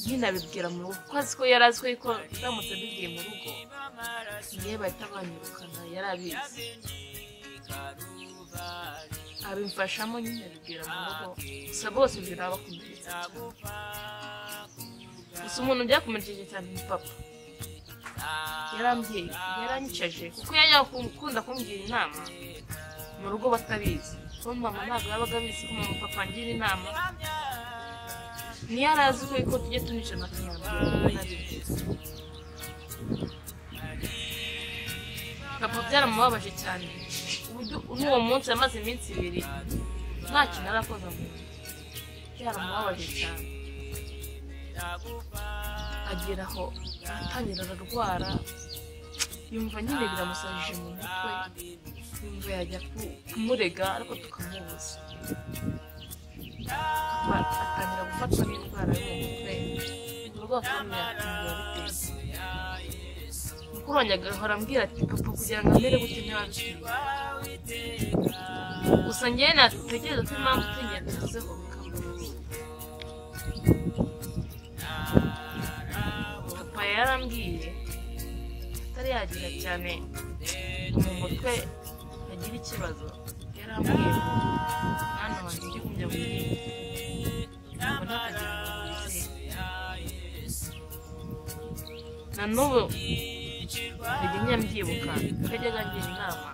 Nyine abibwira mu rugo kuko azi ko yari azi ko ndamutse mbibwiye mu rugo niyo bahita banyirukana, yari abizi. Abimfashamo nyine abibwira mu rugo, gusa bose birabakomeretsa cyane. Gusa umuntu byakomerekeje cyane ni papa. Yarambwiye, yaranyicaje kuko yajyaga gukunda kumbwira inama mu rugo batabizi. Kuko mama ntabwo yabaga abizi ko mama papa angira inama. Niyo arazi ko tujye tunicana akanambwira ko ntabizi. Papa byaramubabaje cyane. N'uwo munsi yamaze iminsi ibiri nta kintu arakoza mu nda. Byaramubabaje cyane. Agera aho aratangira ararwara, yumva nyine biramusajije mu mutwe, yumva yajya kumurega ariko tukamubuza. Atangira gufatwa n'indwara yo mu mutwe, uburwayi akamubwira biteye. Mukuru wanjye agahora ambwira ati papa kugira ngo amere gute ntibabikwiye. Gusa njyewe natekereza ko impamvu utingendezeho bikamubuza. Papa yarambwiye atari yagira cyane mu mutwe agira ikibazo, yarambwiye ngo mwana wanjye ujye ugumya gutwita ngo ntakagira umuntu wizera. Na n'ubu njya nyambyibuka ko yajyaga angira inama,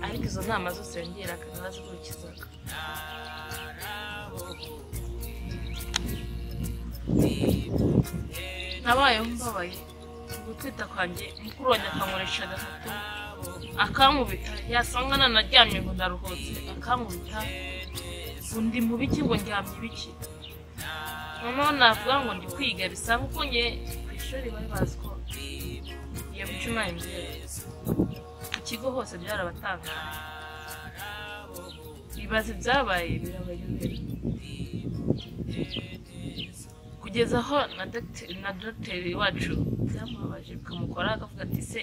ariko izo nama zose yongeraga narazikurikizaga. Nabayeho mbabaye gutwita kwanjye, mukuru wanjye akankoresha agahato, akankubita, yasanga nanaryamye ngo ndaruhutse akankubita, ngo ndi mu biki ngo ndyamye ibiki. Noneho navuga ngo ndi kwiga bisa kuko njye ku ishuri bari bazi ko iyo mico ntayimbwira. Ku kigo hose byarabatangaje, bibaza ibyabaye birabayobera. Kugeza aho na dogiteri wacu byamubabaje bikamukora akavuga ati se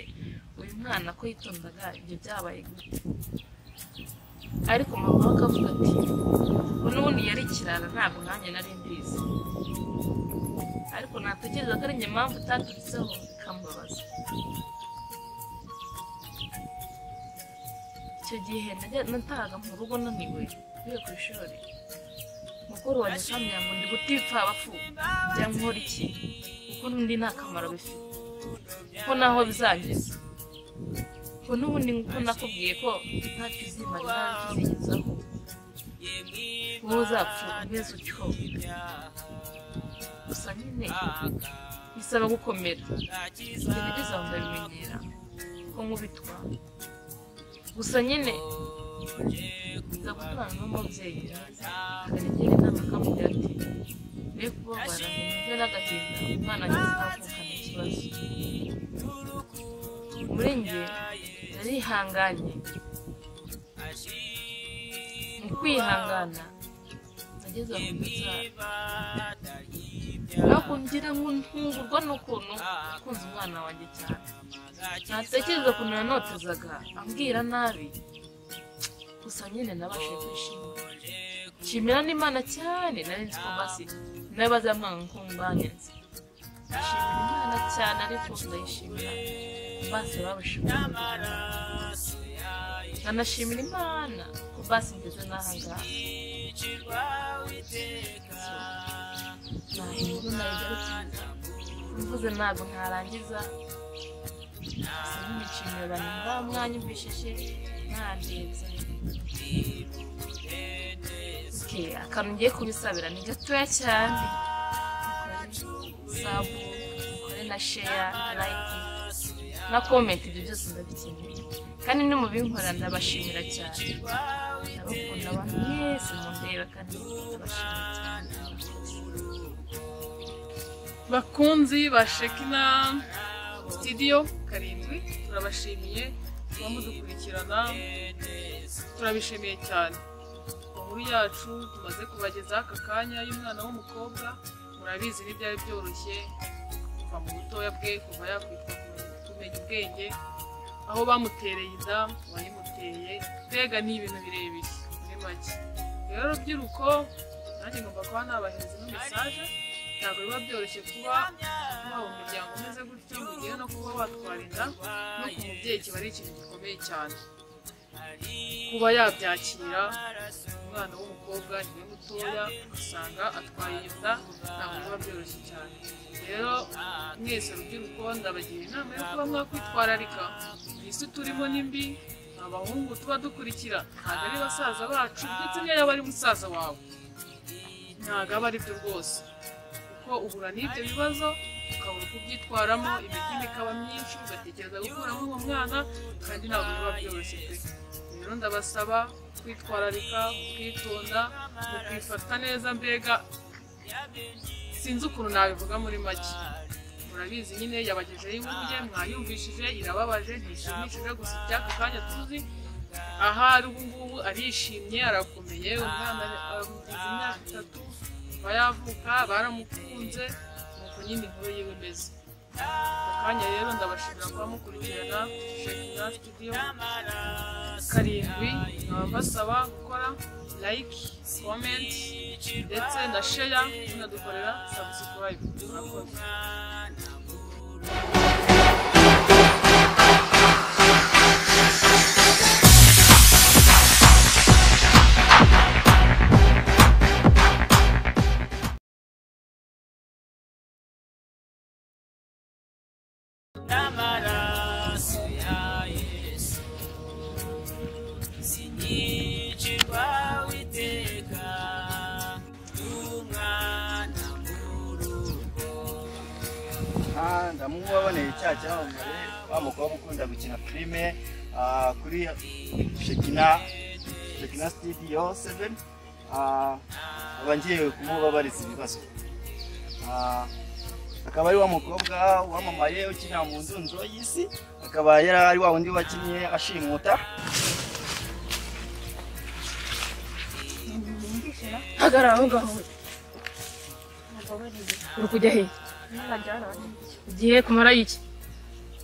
uyu mwana ko yitondaga ibyo byabaye gute? Ariko mama we akavuga ati ngo n'ubundi yari ikirara ntabwo nanjye nari mbizi. Ariko natekereza ko ari njye mpamvu itaturutseho bikambabaza. Icyo gihe natahaga mu rugo naniwe mvuye ku ishuri. Mukuru wanjye akambwira ngo ndi gutipfa abapfu njya nkora iki kuko n'undi nta kamaro bifite ko naho bizangeza, ko n'ubundi nkuko nakubwiye ko ntacyo uzimarira ntacyo uzigezaho, wowe uzapfa umeze utyo. Gusa nyine bisaba gukomera, njye nageze aho ndabimenyera ko nkubitwa. Gusa nyine nza guturana n'umubyeyi mwiza akagira inama akamubwira ati be kubabara ngo numve n'agahinda umwana ageze ntavukane ikibazo. Muri njye narihanganye, mu kwihangana nageze aho ndabyara. Ariko ngira ngo ntungurwa n'ukuntu nakunze umwana wanjye cyane. Natekereza ukuntu yanotezaga ambwira nabi, gusa nyine nabashije kwishima. Nshimira n'Imana cyane, nari nzi ko basi nawe bazamwanga nko mbanyanze. Nshimira Imana cyane ariko ndayishimira basi babashije kumugirira. Nkanashimira Imana ko basi ngeze n'aha ngaha. Nta inkuru nayigarukiriza, mvuze ntabwo ntarangiza. Gusa nyine nshimira abantu muri mwanyumvishije mwandebye. Akantu ngiye kubisabira ni gatoya cyane, mukore sabu, mukore na share na like na comment, ibyo byose ndabikeneye kandi no mubinkora ndabashimira cyane. Ndabakunda abantu mwese mundeba kandi ndabashimira cyane. Bakunzi ba Shekina Studio 7 turabashimiye kuba mudukurikirana, turabishimiye cyane. Inkuru yacu tumaze kubagezaho aka kanya y'umwana w'umukobwa, murabizi ntibyari byoroshye kuva mu butoya bwe, kuva yakwitwa kumenya ubwenge, aho bamutereye inda wayimuteye, mbega ni ibintu birebire muri make. Rero rubyiruko Nanjye ngomba kuba nabahereza ino message. Ntabwo biba byoroshye kuba waba umuryango umeze gutyo ngo ugere no kuba watwara inda, no ku mubyeyi kiba ari ikintu gikomeye cyane kuba yabyakira. Umwana w'umukobwa niwe mutoya usanga atwaye inda, ntabwo biba byoroshye cyane. Rero mwese rubyiruko ndabagira inama yo kuba mwakwitwararika. Isi turimo ni mbi, abahungu tuba dukurikira ntabwo ari basaza bacu, ndetse niyo yaba ari musaza wawe ntabwo aba ari byo rwose, kuko uhura n'ibyo bibazo ukabura uko ubyitwaramo, imitima ikaba myinshi, ugatekereza gukuramo uwo mwana, kandi ntabwo biba byoroshye pe. Rero ndabasaba kwitwararika, kwitonda, mukifata neza. Mbega sinzi ukuntu nabivuga muri make, murabizi nyine yabagejeho inkuru ye, mwayumvishije, irababaje, ntishimishije, gusa iby'aka kanya tuzi ahari ubu ngubu arishimye, arakomeye. Umwana amugize imyaka 3 kuva yavuka, baramukunze, nuko nyine inkuru yiwe imeze. Aka kanya rero ndabashimira kuba mukurikirana Shekina Studio 7, nkaba mbasaba gukora like, comment ndetse na share, munadukorera subscribe. Murakoze. N'amaraso ya Yesu sinyicirwa witeka n'umwana mu rugo. Ndamubaboneye cya cyamamare wa mukobwa ukunda gukina filime kuri Shekina Studio 7. Aba ngiye kumubabariza ibibazo. Akaba ari wa mukobwa wamamaye ukina mu ndunduro y'isi, akaba yari ari wa wundi wakinnye ashimuta. Hagarara aho ngaho. Uri kujya he? Ugiye kumara iki?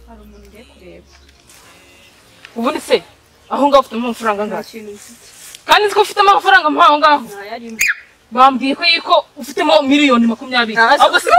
Hari umuntu ugiye kureba. Ubundi se aho ngaho ufitemo amafaranga angahe? Kandi nzi ko ufitemo amafaranga aho ngaho. Bambwiye ko yuko ufitemo 20,000,000. Ahubwo se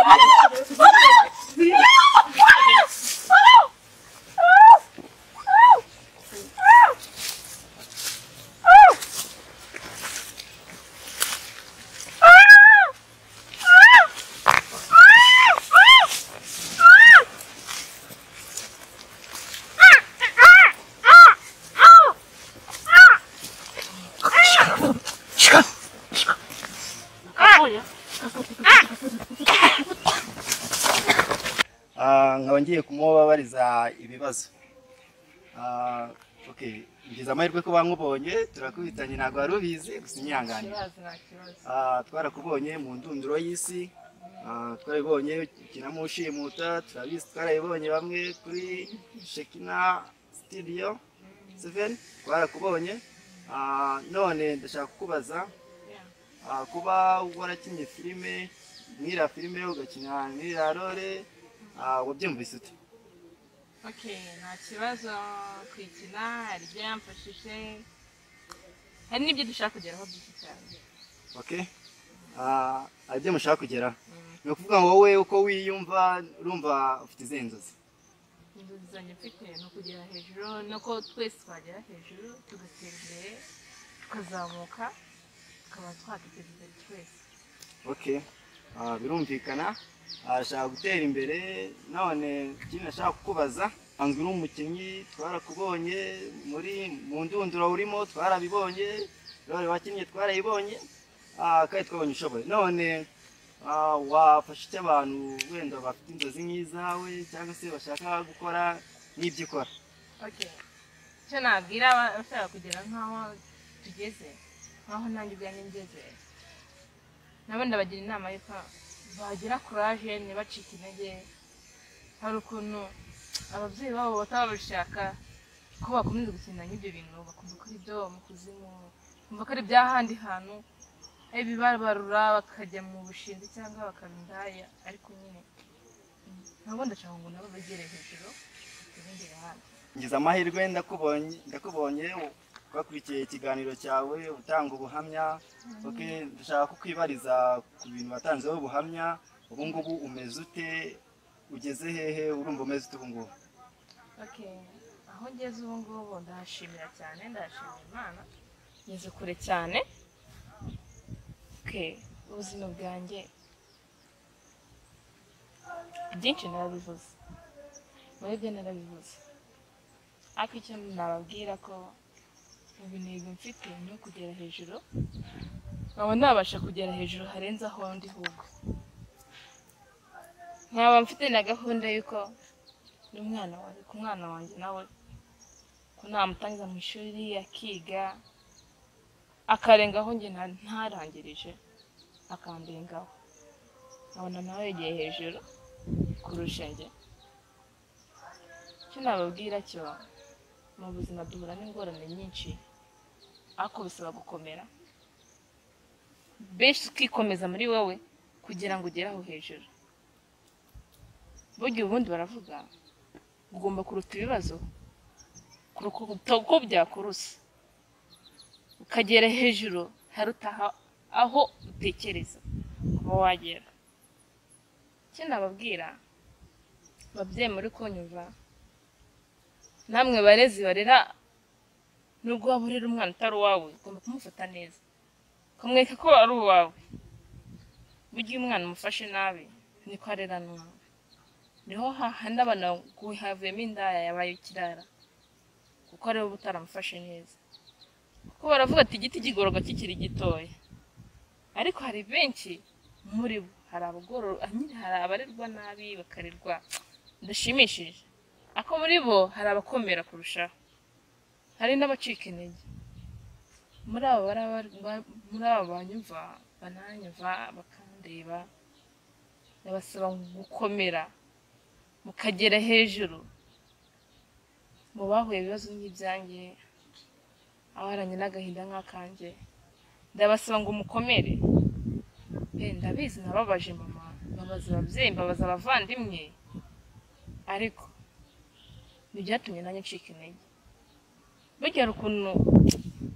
Nkaba ngiye kumubabariza ibibazo. Okay, ngize amahirwe ko bankubonye, turakubitanye ntabwo wari ubizi, gusa inyihanganire. Twarakubonye mu ndunduro y'isi, twarabibonye ukinamo ushimuta, turabizi, twarabibonye bamwe kuri Shekina Studio 7, twarakubonye. None ndashaka kukubaza, kuba warakinnye filime, mwira filime ugakina mwira role, wabyumvise ute? Okay, nta kibazo kwikina, hari ibyo yamfashije, hari n'ibyo dushaka kugeraho byinshi cyane. Okay, hari ibyo mushaka kugeraho. Ni ukuvuga ngo wowe uko wiyumva, urumva ufite izihe nzozi? Inzozi zanjye mfite ni ukugera hejuru, nuko twese twagera hejuru tugatera imbere, tukazamuka, tukaba twakiteza imbere twese. Okay, birumvikana. Ashaka gutera imbere. None ikindi nashaka kukubaza, anzwe uri umukinnyi, twarakubonye muri mu ndunduro urimo, twarabibonye, role wakinnye twarayibonye, kandi twabonye ushoboye. None wafasha iki abantu wenda bafite inzozi nk'izawe cyangwa se bashaka gukora nk'ibyo ukora? Okay, icyo nabwira abashaka kugera nk'aho tugeze, nk'aho nanjye ubwanjye ngeze, nabo ndabagira inama y'uko bagira courage, ntibacike intege. Hari ukuntu ababyeyi babo bataba babishaka ko bakomeza gukina nk'ibyo bintu, bakumva ko ari ibyo mu kuzimu, bakumva ko ari iby'ahandi hantu, ibibabarura bakajya mu bushinzi cyangwa bakaba indaya. Ariko nyine nabo ndashaka ngo nabo begere hejuru, batere imbere ahandi. Ngize amahirwe ndakubonye, Twakurikiye ikiganiro cyawe utanga ubuhamya. Okay, ndashaka kukwibariza ku bintu watanzeho ubuhamya. Ubu ngubu umeze ute? Ugeze hehe? Urumva umeze ute ubu ngubu? Okay, aho ngeze ubu ngubu ndahashimira cyane, ndahashimira Imana, ngeze kure cyane. Okay, ubuzima bwanjye byinshi narabivuze, muri byo narabivuze, ariko icyo nababwira ko ubu intego mfite ni ukugera hejuru, nkaba nabasha kugera hejuru harenze aho ndi ahubwo nkaba mfite na gahunda y'uko n'umwana wanjye, ku mwana wanjye nawe ko namutangiza mu ishuri akiga akarengaho njye ntarangirije, akandengaho, nkabona nawe yegeye hejuru kurusha njye. Icyo nababwira cyo, mu buzima duhura n'ingorane nyinshi, ariko bisaba gukomera, benshi ukikomeza muri wowe kugira ngo ugere aho hejuru. Burya ubundi baravuga ugomba kuruta ibibazo uko byakuruse, ukagera hejuru haruta aho utekereza kuba wagera. Icyo nababwira ababyeyi muri kunyumva, namwe barezi barera, nubwo waba urera umwana utari uwawe, ugomba kumufata neza, ukamwereka ko ari uwawe. Burya iyo umwana umufashe nabi niko arera nabi, niho hahandi abana havuyemo indaya yabaye ikirara, kuko ariwe uba utaramufashe neza. Kuko baravuga ati igiti kigororwa kikiri gitoya, ariko hari benshi muri bo, hari abagororwa nyine, hari abarerwa nabi bakarerwa bidashimishije, ariko muri bo hari abakomera kurushaho, hari n'abacika intege. Muri abo banyumva, bananyumva bakandeba, ndabasaba gukomera mukagera hejuru. Mu bahuye ibibazo nk'ibyanjye, abaranye n'agahinda nk'akanjye, ndabasaba ngo mukomere. Ndabizi nababaje mama, mbabaza ababyeyi, mbabaza abavandimwe, ariko ntibyatumye nanjye ncika intege. Burya hari ukuntu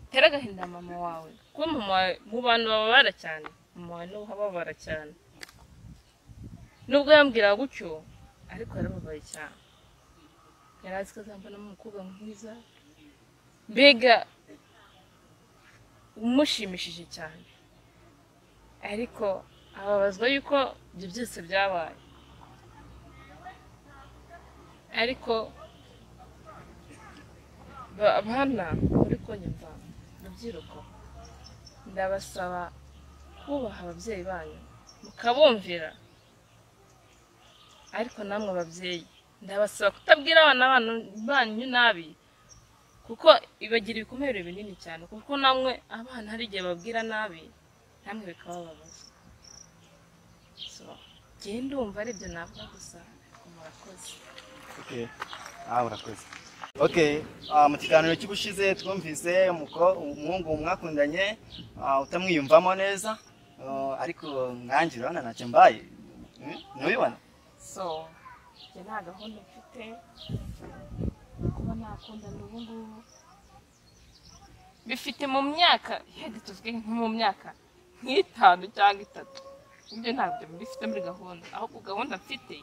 utera agahinda mama wawe, kuko mama wawe mu bantu bababara cyane, mama wawe niwe uhababara cyane. Nubwo yambwiraga gutyo, ariko yarababaye cyane. Yari azi ko azambonamo umukobwa mwiza, mbega umushimishije cyane, ariko ababazwa yuko ibyo byose byabaye. Ariko abana muri kunyumva, rubyiruko, ndabasaba kubaha ababyeyi banyu mukabumvira, ariko namwe ababyeyi ndabasaba kutabwira abana banyu nabi, kuko ibagira ibikomere binini cyane, kuko namwe abana hari igihe babwira nabi namwe bikabababaza. So njye ndumva ari ibyo navuga gusa, ariko murakoze. Okay. Urakoze. Okay, mu kiganiro cy'ubushize twumvise umuhungu mwakundanye utamwiyumvamo neza, ariko nkanjye urabona ntacyo mbaye. Ntubibona? So njye nta gahunda mfite kuba nakundana ubu ngubu, bifite mu myaka yenda tuvuge nko mu myaka nk'itanu cyangwa itatu, ibyo ntabwo mbifite muri gahunda. Ahubwo gahunda mfite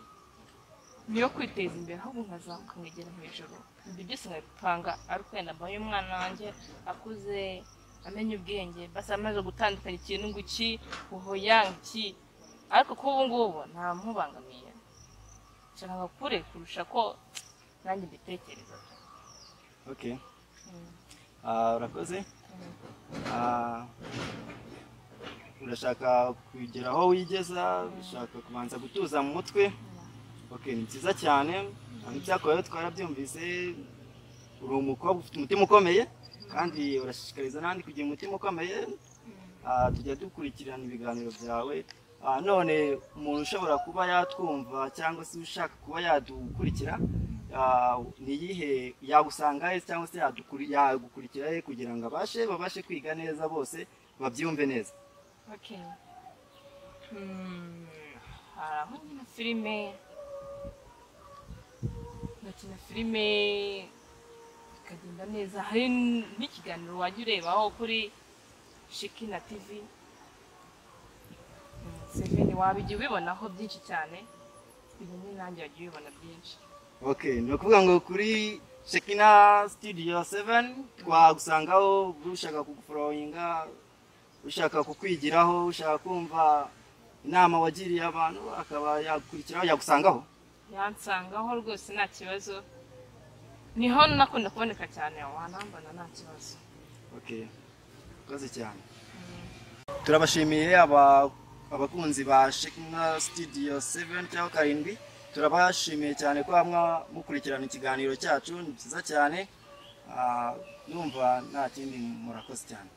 niyo kwiteza imbere, ahubwo nkazamuka nkegera hejuru. Ibyo byose nkabipanga ari uko wenda mbaye umwana wanjye akuze, amenya ubwenge, basi amaze gutandukanya ikintu ngo iki uhoya iki, ariko kuba ubu ngubu ntamubangamiye, nshaka kure kurusha ko nanjye mbitekereza. Okay. Urakoze. Urashaka kugera aho wigeza, ushaka kubanza gutuza mu mutwe. Okay, ni byiza cyane. Ibyakorewe twarabyumvise, uri umukobwa ufite umutima ukomeye, kandi urashishikariza n'abandi kugira umutima ukomeye. Tujya dukurikirana ibiganiro byawe. None umuntu ushobora kuba yatwumva cyangwa se ushaka kuba yadukurikira, ni iyihe yagusanga he cyangwa se yagukurikira he kugira ngo babashe kwiga neza bose babyumve neza? Okay. Hari aho nkina filime, nkakina filime bikagenda neza. Hari n'ikiganiro wajya urebaho kuri Shekina TV 7, wabijya ubibonaho byinshi cyane, ibintu nanjye wajya ubibona byinshi. Okay, ni ukuvuga ngo kuri Shekina Studio 7 twagusangaho, ushaka kugufollowinga, ushaka kukwigiraho, ushaka kumva inama wagiriye abantu akaba yakurikiraho, yagusangaho. Yansangaho rwose nta kibazo, niho nakunda kuboneka cyane, wanambona nta kibazo. Okay, urakoze cyane. Turabashimiye abakunzi ba Shekina Studio 7 cyangwa 7, turabashimiye cyane ko hamwe mukurikirana ikiganiro cyacu, ni byiza cyane. Numva nta kindi, murakoze cyane.